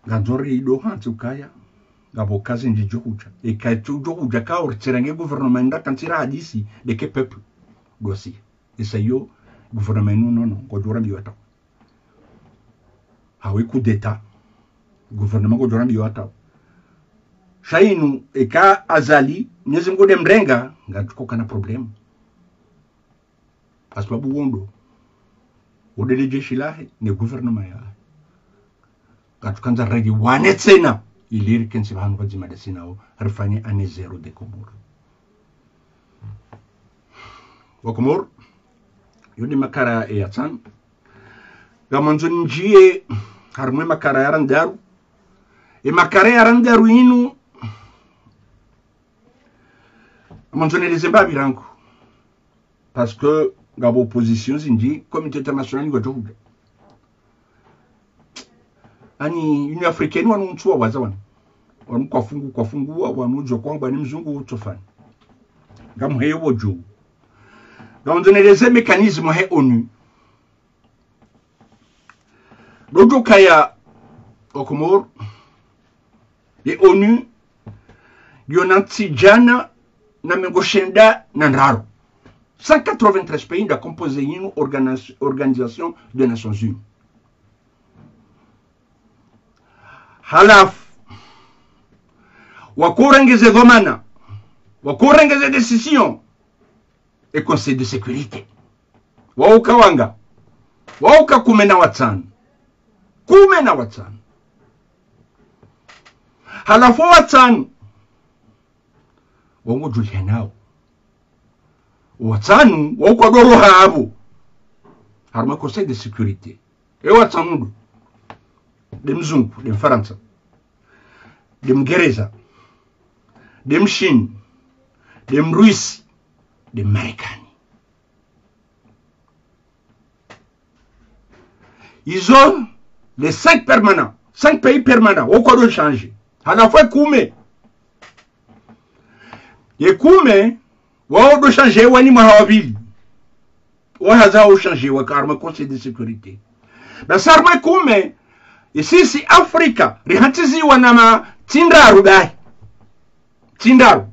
Ngandzo ri ido hantsi ukaya, ngapvo kazi ndjidjo hudja. Eka tsidjo hudja ka uri tsirenge gouvernement nda kantsira hadisi, ndeke peuple. Gosi. Esa iyo, gouvernement inu nono, ngodjo rambiwa tawo. Hawe coup d'État. Gouvernement ngodjo rambiwa tawo. Sha inu, eka Azali, Mwenyezi Mungu nde mrenga, ngatsuko kana problème. Hasababu wo ndo, wo nde le jeshi lahe, ne gouvernement yahe. Katsukandza renge wane tsena, ili rikentsi pvanu pvadzima ndasi nawo, rifanye année zéro de Comores. Wa Komoro, yo nde makara ya tsanu. Ngamandzo nindjiye, harumwa e makara ya randraru. E makara ya randraru inu, ngamandzo neleze mbapvi rangu. Parce que ngapvo opposition zindji, communauté internationale ngwadjo hudja. Ani Union Africaine wanu ntsu wa waza wanu. Wanu kwafungu, kwafungu wa, wanu udjo kwamba ni mzungu utsofani. Ngamheye wo dju. Ngamwandzo neleze mécanisme he ONU. Ndo djo kaya o Komoro, ye ONU, yo na ntsi djana na mengo shenda na ndraru. Cent quatre-vingt-treize pays nda composé yinu organis-, Organisation des Nations Unies. Halafu, wakurengeze dhwamana, wakurengeze décision, e Conseil de sécurité. Wauka wanga, wauka kume na watsanu. Kume na watsanu. Halafu watsanu, wongo djuliha nawo. Watsanu, wauka doro hapvo. Harumwa Conseil de sécurité. E watsanu ndo. Nde mzungu, nde mfarantsa. Nde mngereza. Nde mshini. Nde mrusi. Nde mmarekani. Izo, les cinq permanents, cinq pays permanents, wauka ndo changé. Halafu e kume. Ye kume, wao ndo changé wani mwaha wa pvili. Wahaza wao changé wa harumwa Conseil de sécurité. Basi harumwa e kume, isisi Afrika, rihantsiziwa na ma tsi ndraru bahi. Tsi ndraru.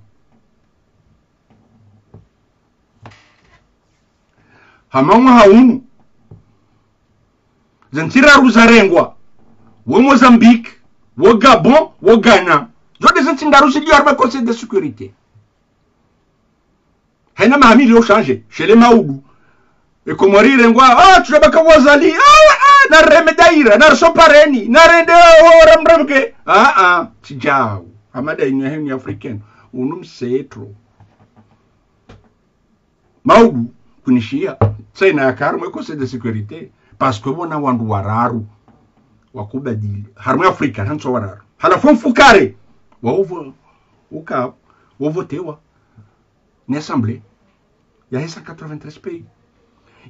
Hama mwaha unu, ze ntsi ndraru zarengwa, wo Mozambique, wo Gabon, wo Ghana. Zo nde ze ntsi ndraru zilio harumwa Conseil de sécurité. Hayina maha mili yo changé, shele maudu. E Komori irengwa, ah, tujabaka wazali, ah, ah, na reme daira, na risopareni, na rende, oh, ram, ram, ke. Ah, ah, tijau. Hamada inu ya Union Africaine, unu msetro. Maudu, kunishiya, tsena yaka harumwa e Conseil de sécurité, parce que pvona wandru wararu, wakubadili, harumwa Afrika, hantsi wararu. Halafu mfukare, wauvo, uka, wauvotewa, ni assemblée, yahe cent quatre-vingt-treize pays.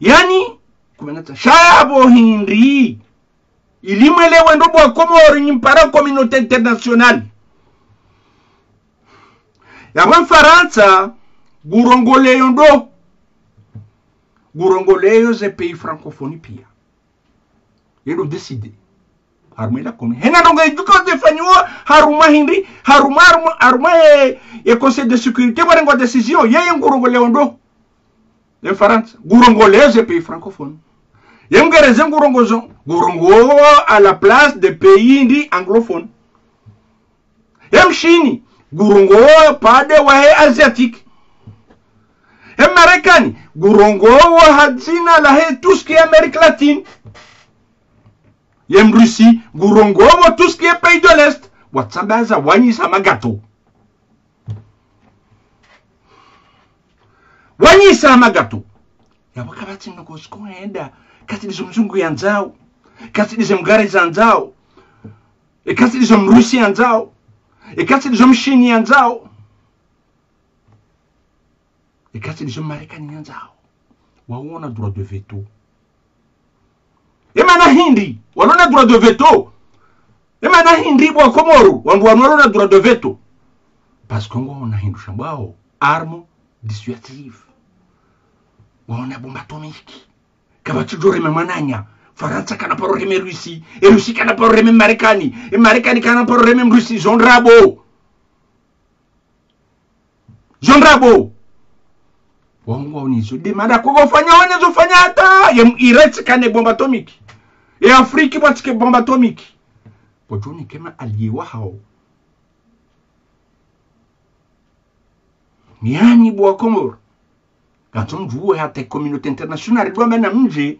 Yaani, kumenatsa, sha yapvo hindri, ili mwelewe ndo bo wa Komori nyi mpara communauté internationale. Yapvo Mfarantsa, ngurongoleyo ndo. Ngurongoleyo ze pays francophones pia. Ye ndo décidé. Harumwa ila kumi. Hena ndrongo idjuka zifanyiwa, harumwa hindri, harumwa, harumwa, harumwa ye, ye Conseil de sécurité, warengwa décision, yeye ngurongoleyo ndo. Ye Mfarantsa, ngurongoleyo ze pays francophones. Ye Mngereza ngurongozo, ngurongowo à la place des pays ndi anglophones. Ye Mshini, ngurongowo pvande wahe asiatique. Ye Mmarekani, ngurongowo ha dzina lahe tout ce qui est Amérique latine. Ye Mrusi, ngurongowo tout ce qui est pays de l'Est. Watsambaza wanyisa magato. Wanyisa magato. Yapvo kapvatsi ndrongo zikohenda. Katsi ndizo mzungu yandzao. Katsi ndizo Mngereza yandzao. E katsi ndizo Mrusi yandzao. E katsi ndizo Mshini yandzao. E katsi ndizo Mmarekani yandzao. Wao wana droit de veto. E mana hindri, walo na droit de veto. Emana hindri bo Wakomoro, wandru wanu walo na droit de veto? Parce que ngwaona hindru shambwao arme dissuasive. Ngwaona bombe atomique. Kapvatsi djo reme mwananya. Farantsa kana paro reme Russie. E Russie kana paro reme Marekani. E Marekani kana paro reme Mrussie. Zo ndrabo. Zo ndrabo. Wao ngwaonizo. Demanda ko ngwaofanya wana zo fanya hata. Ye Iran tsi kana bombe atomique. E Afrique pvwa tsi ke bombe atomique. Pvo djo ni kema allié wahao. Yaani bo Wakomoro. Ngamdjo mdjuwe hata communauté internationale ridjo amba namdje.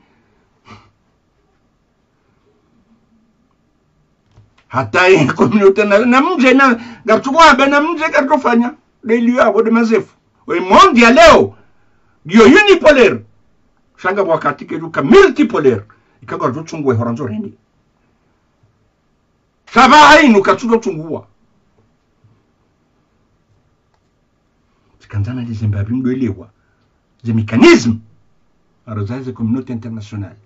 Hata ye communauté na, namdje na, ngamdjo wamba namdje karidjofanya. Nde liyo apvo nde mazefu. Oyi monde ya leo. Ngiyo unipolaire. Sha ngapvo wakati kedjuka multipolaire. Ika ngaridjo tsunguwa e hora ndzo rende. Sha pvahanu katsudjo tsunguwa. Tsikandza na leze mbapvi mdjo elewa. Ze mécanisme. Aro za ze communauté internationale.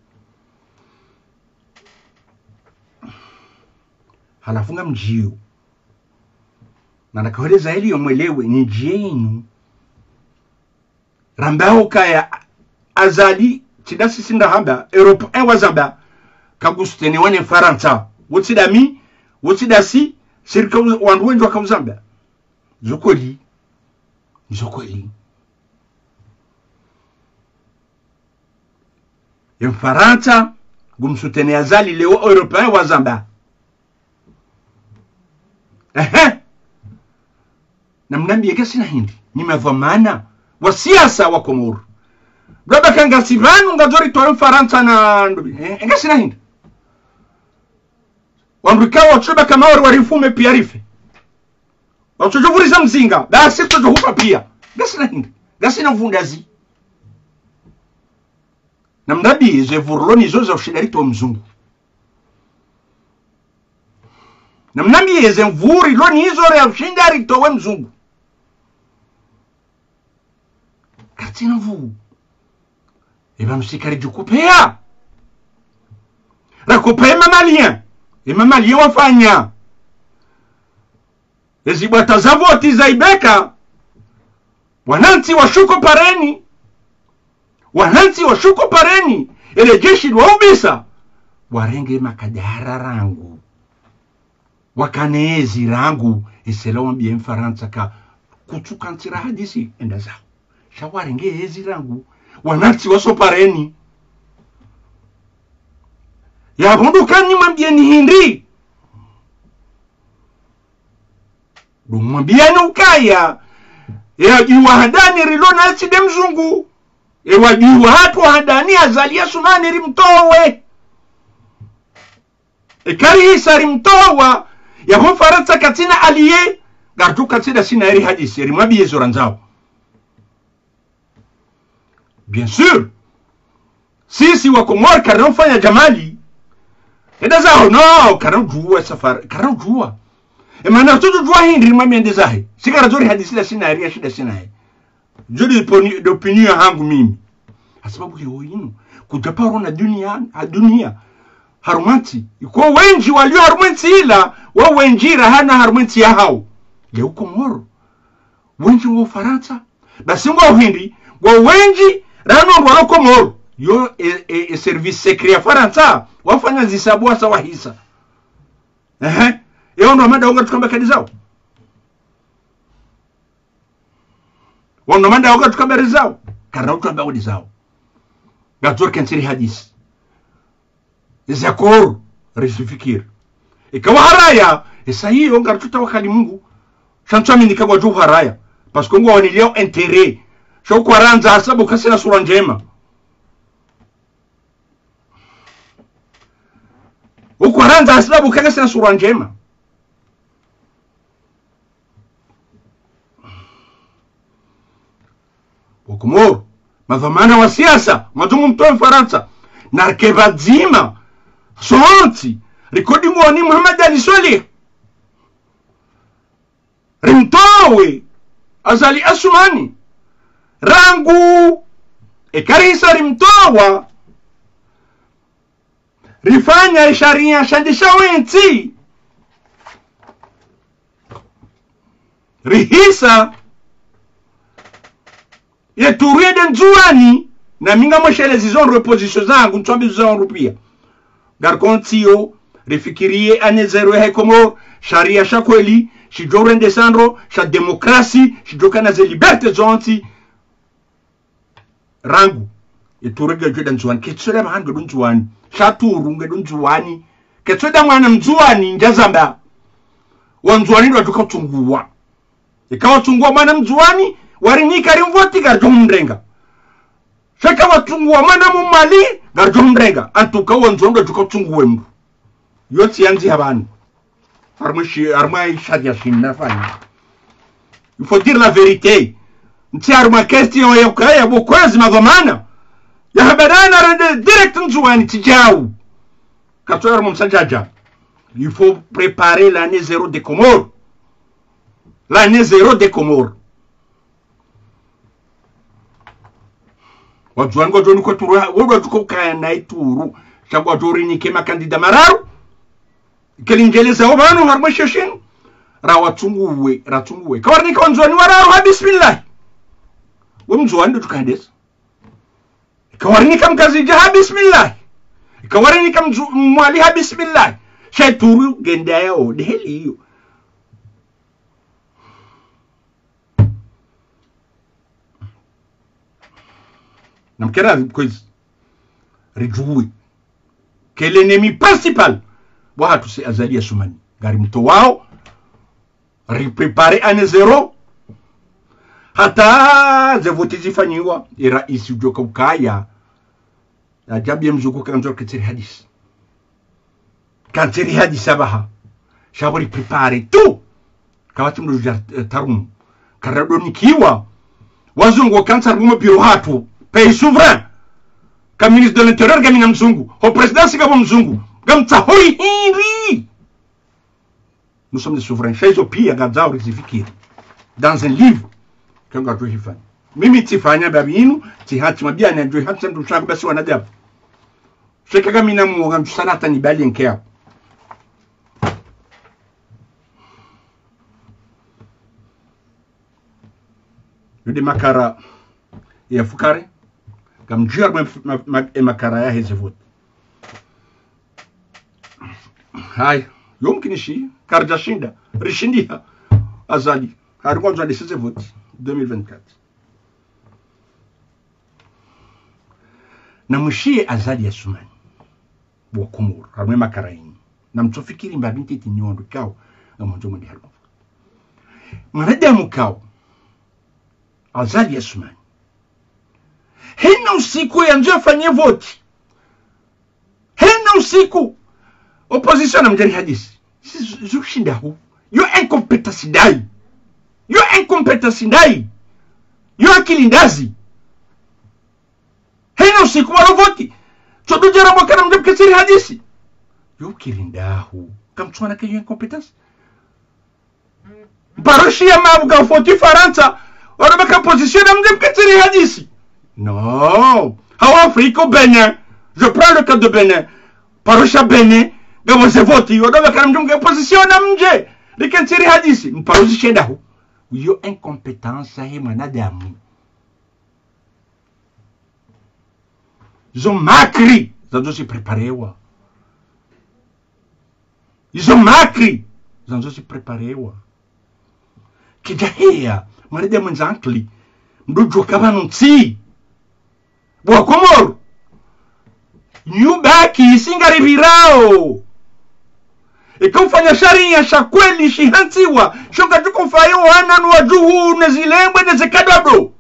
Halafu ngamdjiyo. Na nakaholeza eliyo mwelewe, nidjenu. Rambao kaya Azali, tsi nda sisi nda hamba, Europe un wazamba, kagusoutenir wana Farantsa. Wo tsi nda mi, wo tsi nda si, sirika u-, wandru wendji wakauzamba. Zo kweli. Zo kweli. Ye Mfarantsa, ngumsoutenir Azali leo Europe un wazamba. Ehe. Namnambiye ngasina hindri. Nyi madhwamana wa siasa wa Komoro. Baba ka ngasi pvanu ngazoritowa Mfarantsa na ndubi. Eh, ngasina hindri. Wandru ikao watsodja ka Maore warifume piya rife. Watsodjo vuriza mzinga. Basi tsodjo hufa piya. Ngasina hindri. Ngasina mvundazi. Namnambiye ze mvuru rilo nazo za ushinda ritowe mzungu. Namnambiye ze mvuru rilo nazo za ushinda ritowe mzungu. Katsina mvuu. Eba msikari djukupeya. Rakupeya e ma Malien. E ma Malien wafanya. Ezi bwata za voti za ibeka. Wanantsi washuko pareni. Wanantsi washuko pareni. Ele jeshi lwaubisa. Warenge makadara rangu. Wakana ezi rangu. Esela wambiye Mfarantsa ka kutsuka ntsira hadisi enda zaho. Sha warenge ezi rangu. Wanantsi waso pareni. Yapvo ndo kani mwambiyeni hindri. Ndo mwambiyeni ukaya. E adjui wa handani rilo naye tsi nde mzungu. E wadjui wahatru wa handani Azali Assoumani rimtowe. Eka rihisa rimtowa, yapvo Farantsa katsina allié, ngarudjo katsi nda sina eri hadisi, rimwambiye zo randzao. Bien sûr. Sisi wa Komori karina ufanya dja Mali. Enda zaho, non, karina udjuwa safari, karina udjuwa. E mana tsudjuwa hindri mami ende zahe. Si karadjo ri hadisi nda sina eri, ya shinda sina eri. Djo nde opini-, nde opinion yahangu mimi. Hasababu leo inu, kudja paro na dunia, ha dunia. Harumwa ntsi. Iko wendji walio harumwa ntsi ila, wa wendji rahana harumwa ntsi yahao. Leo Komoro. Wendji ngo Farantsa. Basi ngo hindri, ngo wendji, rahana ndo walo Komoro. Yo, e, e, e service secret ya Farantsa, wafanya zisabu wasa wahisa. Ehe. Ewo ndo manda wonga tukamba kadi zao. Wano manda waka tukamba rizao. Karina utamba udi zao. Ngatsorke ntsiri hadisi. Ezi akoro, rizifikiri. Ika waharaya, esa hiyo ngaritsuta wakali Mungu. Sha ntsu amini ka ngwadjo uharaya. Parce que ngwaoneleo intérêt. Sha ukwarandza hasababu kasina sura ndjema. Ukwarandza hasababu kasina sura ndjema. Wakomoro, madhwamana wa siasa, mwadungu mtowe Mfarantsa, narike pvadzima, sontsi, rikodi mwoni Mohamed Ali Soilihi. Rimtowe, Azali Assoumani. Rangu, eka rihisa rimtowa, rifanya isharia shandisha wentsi. Rihisa ye turu yende Ndzuwani, na mi ngamweshelezi zo nde position zangu, ntsuambi zo za wandru piya. Ngariko ntsi yo, rifikiriye année zéro ya Komori, sharia sha kweli, shidjo rendesa ndro, sha démocratie, shidjo kana ze liberté zontsi. Rangu, ye turu ngedjo enda Ndzuwani, ketsi enda mahanu ngedjo Ndzuwani, sha turu ngedjo Ndzuwani, ketsi enda mwana Mndzuwani, ndjazamba. Wandzuwani ndo wadjo ka utsunguwa. Eka watsunguwa mwana Mndzuwani, warinika rimvoti, ngaridjo mrenga. Sha eka watsunguwa mwana Mmwali, ngaridjo mrenga. En tout cas, Wandzuwani ndo wadjo ka utsunguwa mndru. Yo ntsi yandzi ha pvanu. Harumwa shi-, harumwa sharia shinu nafanya. Il faut dire la vérité. Ntsi harumwa question ya ukaya, bo kwezi madhwamana. Ya habanana rende direct Ndzuwani tsi djau. Katsu harumwa msadjadja. Il faut préparer l'année zéro des Comores. L'année zéro des Comores. Wandzuwani ngwadjo nika turu, wo ndo wadjo ka ukaya na ye turu. Sha ngwadjo rinike makandida mararu. Keli ndjeleza wo pvanu harumwa she shinu. Rawatsunguwe, ratsunguwe. Eka warinika Wandzuwani wararu ha bismillah. We Mndzuwani ndo udjo ka hendesa. Eka warinika Mngazidja ha bismillah. Eka warinika Mndzu-, Mmwali ha bismillah. Sha ye turu ngende yawo, nde heli iyo. Namkera kwezi. Ridjuwe que l'ennemi principal wahatru c'est Azali Assoumani. Ngarimtowao, ripréparer année zéro. Hata ze voti zifanyiwa, ye raisi udjo ka ukaya. Ajabu ye mzungu kandzo ketsi ri hadisi. Kantsi ri hadisi apvaha. Sha pvo ripréparer tout. Kapvatsi mndru udja, eh, tarumu. Karadonikiwa. Wazungu kantsi harumwa biro hatru. Pays souverain. Ka ministre de l'intérieur ngamina mzungu. Ho présidence ngapvo mzungu. Ngamtsaho hindri. Nous sommes des souverains. Sha izo piya ngazao rizifikiri. Dans un livre. Ke ngadjo hifanya. Mimi tsifanya mbapvi inu, tsihatsi mabiyani, ndjo hatsi mndru shangu basi wanadamu. Sha eka ngamina mwoga, ndjo sana hata nibali nkea. Yo nde makara ya fukare, ngamdjuwa mwe ma-, ma-, e makara yahe ze voti. Haya, yo mkinishi, karidja shinda, rishindiha, Azali, hari ngwandzo ndese ze voti, deux mille vingt-quatre. Namwishiye Azali Assoumani. Bo Wakomoro, harumwa e makara yinu. Namtsofikiri mbapvi ntiti nyi wandru ikao, ngamwandzo mwende harumwa. Mwanadamu ikao, Azali Assoumani. Hena usiku yandzo yafanye voti. Hena usiku. Opposition namdjeri hadisi. Si zu-, zukushinda hu. Yo incompétence ndayi. Yo incompétence ndayi. Yo akili ndazi. Hena usiku walo voti. Tsodo djera mwaka namdje mketsi ri hadisi. Yo kiri ndahu. Kamtsuwana ke yo incompétence. Mparo shiya mabu ka voti Farantsa. Wano baka opposition namdje mketsi ri hadisi. Non. Hawu Afrique, au Bénin. Je prends le cas de Bénin. Mparo shiya Bénin. Ngapvo ze voti. Wano baka namdje mke opposition namdje. Riketsi ri hadisi. Mparo zishe ndahu. Yo incompétence he mwanadamu. Izo makri zandzo zipréparewa. Izo makri zandzo zipréparewa. Kidja heya, mwanadamu mwendza ankili, mndru djuwa ka pvanu ntsi. Bo Wakomoro. Nyubaki, isi ngaripvirao. Eka ufanya sharia sha kweli shihantsiwa, sho ngadjo ka ufayo wana no wadjuhu ne zilembwe ne zekadodo.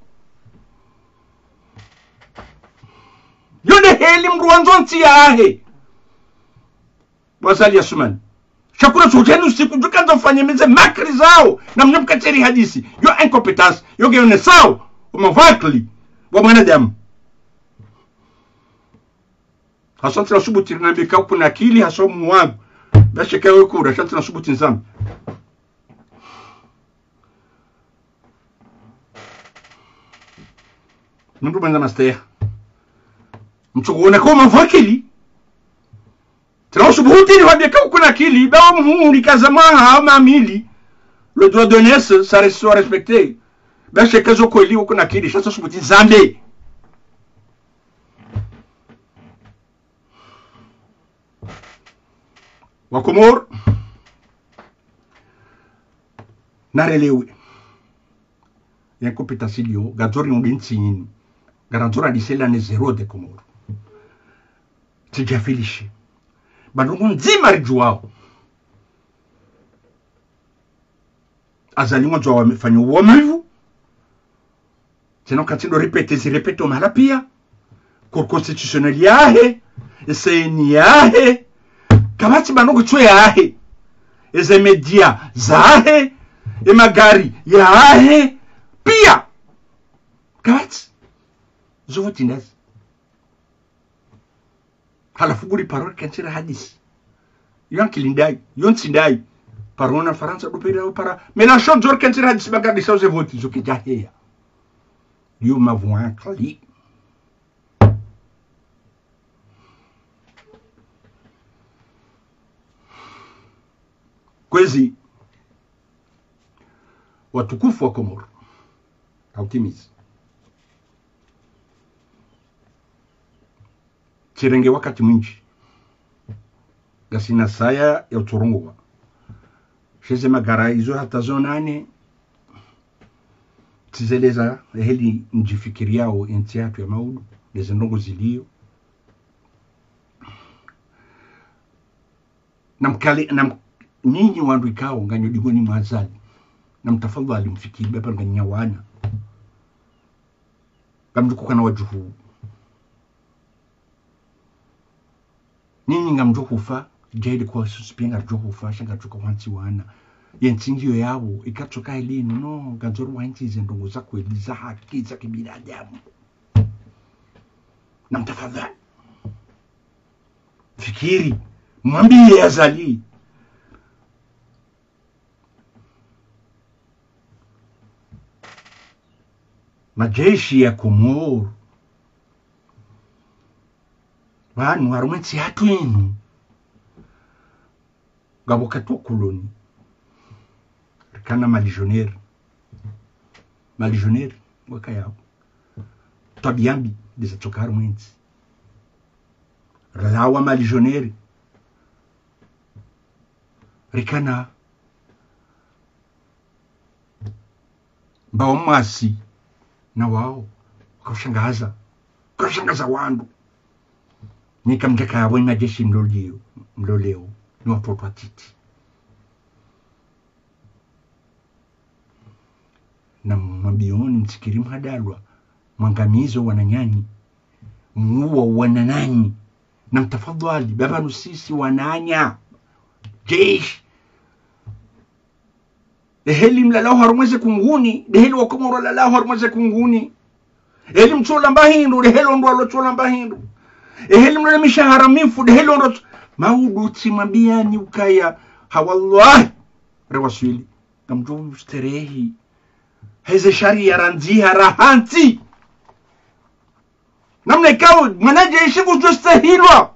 Yo nde heli mndru wandzo ntsi yahe. Bo Azali Assoumani. Sha kuna sho djeni usiku djuka ndzo fanye meze makri zawo. Namdje mketsi ri hadisi. Yo incompétence. Yo ngeyo ne sawo. Wo mavakli. Wa mwanadamu. Haswa ntsina subuti rinambe ka kuna akili, haswa mwangu. Basheka we kura, haswa ntsina subuti nzambi. Mndru mwendza masteya. Mtsukuona ka wo mavakili. Tsina usubuti nihwambe ka kuna akili, ba wo mhuri kaza mwaha, wo mamili. Le droit de naissance, ça reste, soit respecté. Ben, c'est que zo kweli, uko na kili, sha tso subuti zambe. Wakomori, narelewe. Ye nkompetasi liyo, ngaridzori nde ntsi yinu. Ngarandzora disela ne zéro de Komori. Tsidjafilishe. Ba ndrongoo ndzima ridjuwao. Azali ngudjo wafanya uwo mwivu. Tsena uka tsindo répéter, zi répéter mahala piya. Cour constitutionnelle yahe, C N I yahe. Kapvatsi ba ndrongoo tso yahe. Eze média zahe, emagari yahe piya. Kapvatsi. Zo voti ndazi. Halafu nguri paro rikentsi ra hadisi. Yo ankili ndayi, yo ntsi ndayi. Paro na Farantsa ndo pere yo para. Mélenchon ndo rikentsi ra hadisi, ba ngari disa uze voti, zo kidjaheya. Yo mapvo ankili. Kwezi, watukufu wa Komori, ha utimizi. Tsirenge wakati mwindji. Ngasina saya ya utsorongowa. Sha eze magara izo hata zo nane, tsizeleza eheli ndjifikiriyao entsi yahatru ya maudu, neze ndrongoo ziliyo. Namkale, nam-, nyinyi wandru ikao nganyo dingoni mwa Azali. Namtafadhali mfikiri, ba pvanu nganyi wana. Ngamdjo kukana wadjuhu. Nyinyi ngamdjo hufa, djeli kwa susu piya ngaridjo hufa, sha ngaridjo ka wantsi wana. Ye ntsi ngiyo yawo, ikatsoka elinu, no, ngandzori wantsi ze ndrongoo za kweli, za haki, za kibinadamu. Namtafadhali. Fikiri, mwambiye Azali. Majeshi ya Komori. Pvanu harumwa entsi yahatru inu. Ngapvo wakati wa koloni. Rikana malégionnaires. Malégionnaires, wakaya. Twabiya mbi, ndeza tsoka harumwa entsi. Rilawa malégionnaires. Rikana mbawo mwasi na wao wakaushangaza, wakaushangaza wandru. Nyi kamdjaka yawe majeshi mloleo, mloleo, ni watoto watiti. Namwambiyo ni mtsikiri mhadalwa, mwangamizo wananyanyi, muwo wananyanyi. Namtafadhali, ba pvanu sisi wananya. Jeshi. Eheli mlalao harumwa eze kunguni, ndeheli wakomori walalao harumwa eze kunguni. Eheli mtsola mba hindru, ndeheli ondro walo tsola mba hindru. Eheli mlo na mishahara mifu, ndeheli ondro tso-, maudu tsimwambiyani ukaya, ha wallahi, rewaswili. Ngamdjo sterehi. Heze shariya randziha rahantsi. Namna ikao, mwanajeshi ngudjo stehilwa.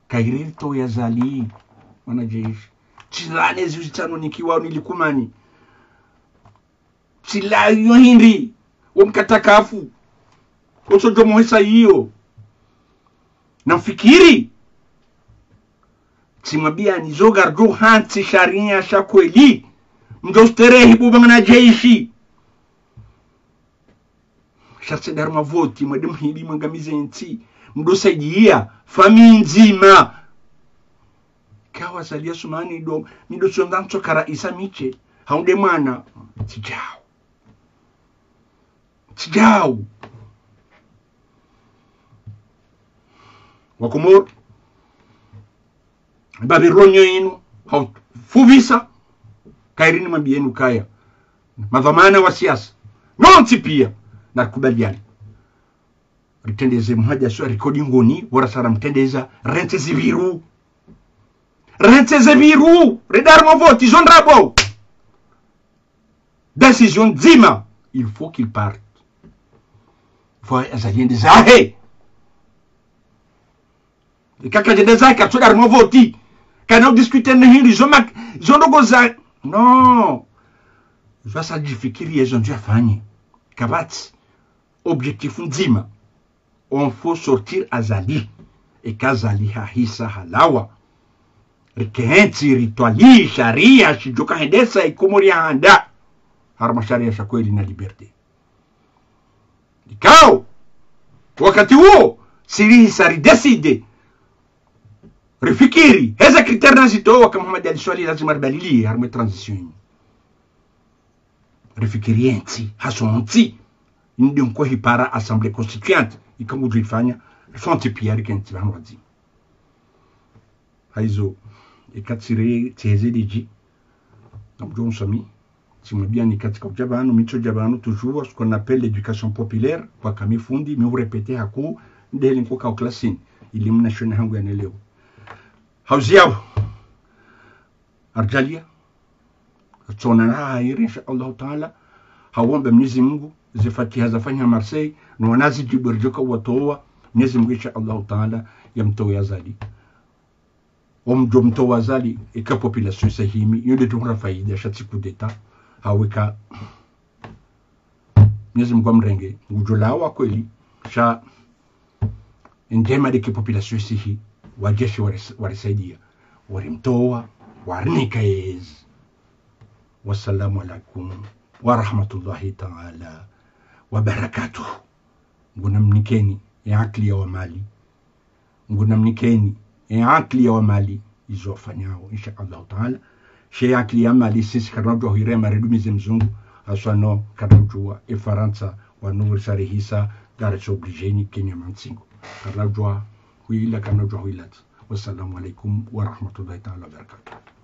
Kayiri ritowe Azali, mwanajeshi. Tsilane ziwi zitsano nikiwa nilikumani. Tsilayo hindri, wo mkatakafu. Otsodjo muhesa iyo. Namfikiri. Tsimwambiyani zo ngaridjo hantsi shariya sha kweli. Mdjo sterehi bo mwanajeshi. Sha tsi nde harumwa voti, mwende mhili mwangamize ntsi. Mdjo saidiya, famiyi ndzima. Kawa Azali Assoumani ndo, mi ndo tsonda ntsoka raisi mi tse. Hau nde mwana, tsidjao. Tsidjao. Wakomori. Babironyo inu, hau fuvisa, kayiri nimwambiyeni ukaya. Madhwamana wa siasa. Nontsi piya, narikubaliane. Ritrendeze mhadja swa rikodi ngoni, wara sara mtrendeza, rentsi zipviru. Rentsi zipviru, rende harumwa voti, zo ndrabo. Décision ndzima, il faut qu'il parte. Faut Azali yende zahe. Eka kadjende zahe, katsoda harumwa voti. Kana udiscuter ne hindri, zo mak-, zo ndrongoo za Non. Zo asa djifikiri yezo ndzo yafanye. Kapvatsi objectif ndzima. On faut sortir Azali. Eka Azali hahisa halawa, rikentsi ritwalii sharia shidjoka hendesa Ikomori ya handa harumwa sharia sha kweli na liberté. Ikao wakati uwo, si rihisa ridécider, rifikiri, heze critères nazitowa, ka Mohamed Ali Soilihi lazima ribalilie harumwa transition yinu. Rifikiri yentsi, hasontsi, inde nko hipara Assemblée Constituante, ika ngudjo ifanya, sontsi pia rikentsi pvanu wadzima. Haizo, eka tsire, tsiheze lidji, namdjo nswami, tsimwambia ni katsika udja pvanu, mi ntsodja pvanu, toujours, ce qu'on appelle l'éducation populaire, pvwaka mi fundi, mi urépéter haku, ndeheli nkoka o klasini, ili mna shone hangu ya neleo. Hauzi yao, aridjalia, tsona na hairi, insha Allahu Taala. Hawomba Mwenyezi Mungu, ze fatiha zafanya Marseille, no wanazi djibwe ridjoka watowa, Mwenyezi Mungu, insha Allahu Taala, yamtowe Azali. Omdjo mtowa Azali, eka population isa himi, yonde tumra faida, sha tsi coup d'État, haweka Mwenyezi Mungu amrenge, ngudjo lawa kweli, sha ndjema ndeke population isihi, wajeshi waris-, warisaidia, warimtowa, warinika yezi. Wassalamu alaikum warahmatullahi taala wabarakatuh. Ngunamnikeni ye akili ya wamali. Ngunamnikeni ye akili ya wamali izo wafanyao, insha Allahu Taala. She akili ya mali sisi karinadjuwa huirema ridumize mzungu, haswa no karinadjuwa e Farantsa, wanu risarihisa, ngari obligé ni kenya mantsingo. Karinadjuwa huila, karinadjuwa huilatsa. Wassalamu alaikum warahmatullahi taala wabarakatuh.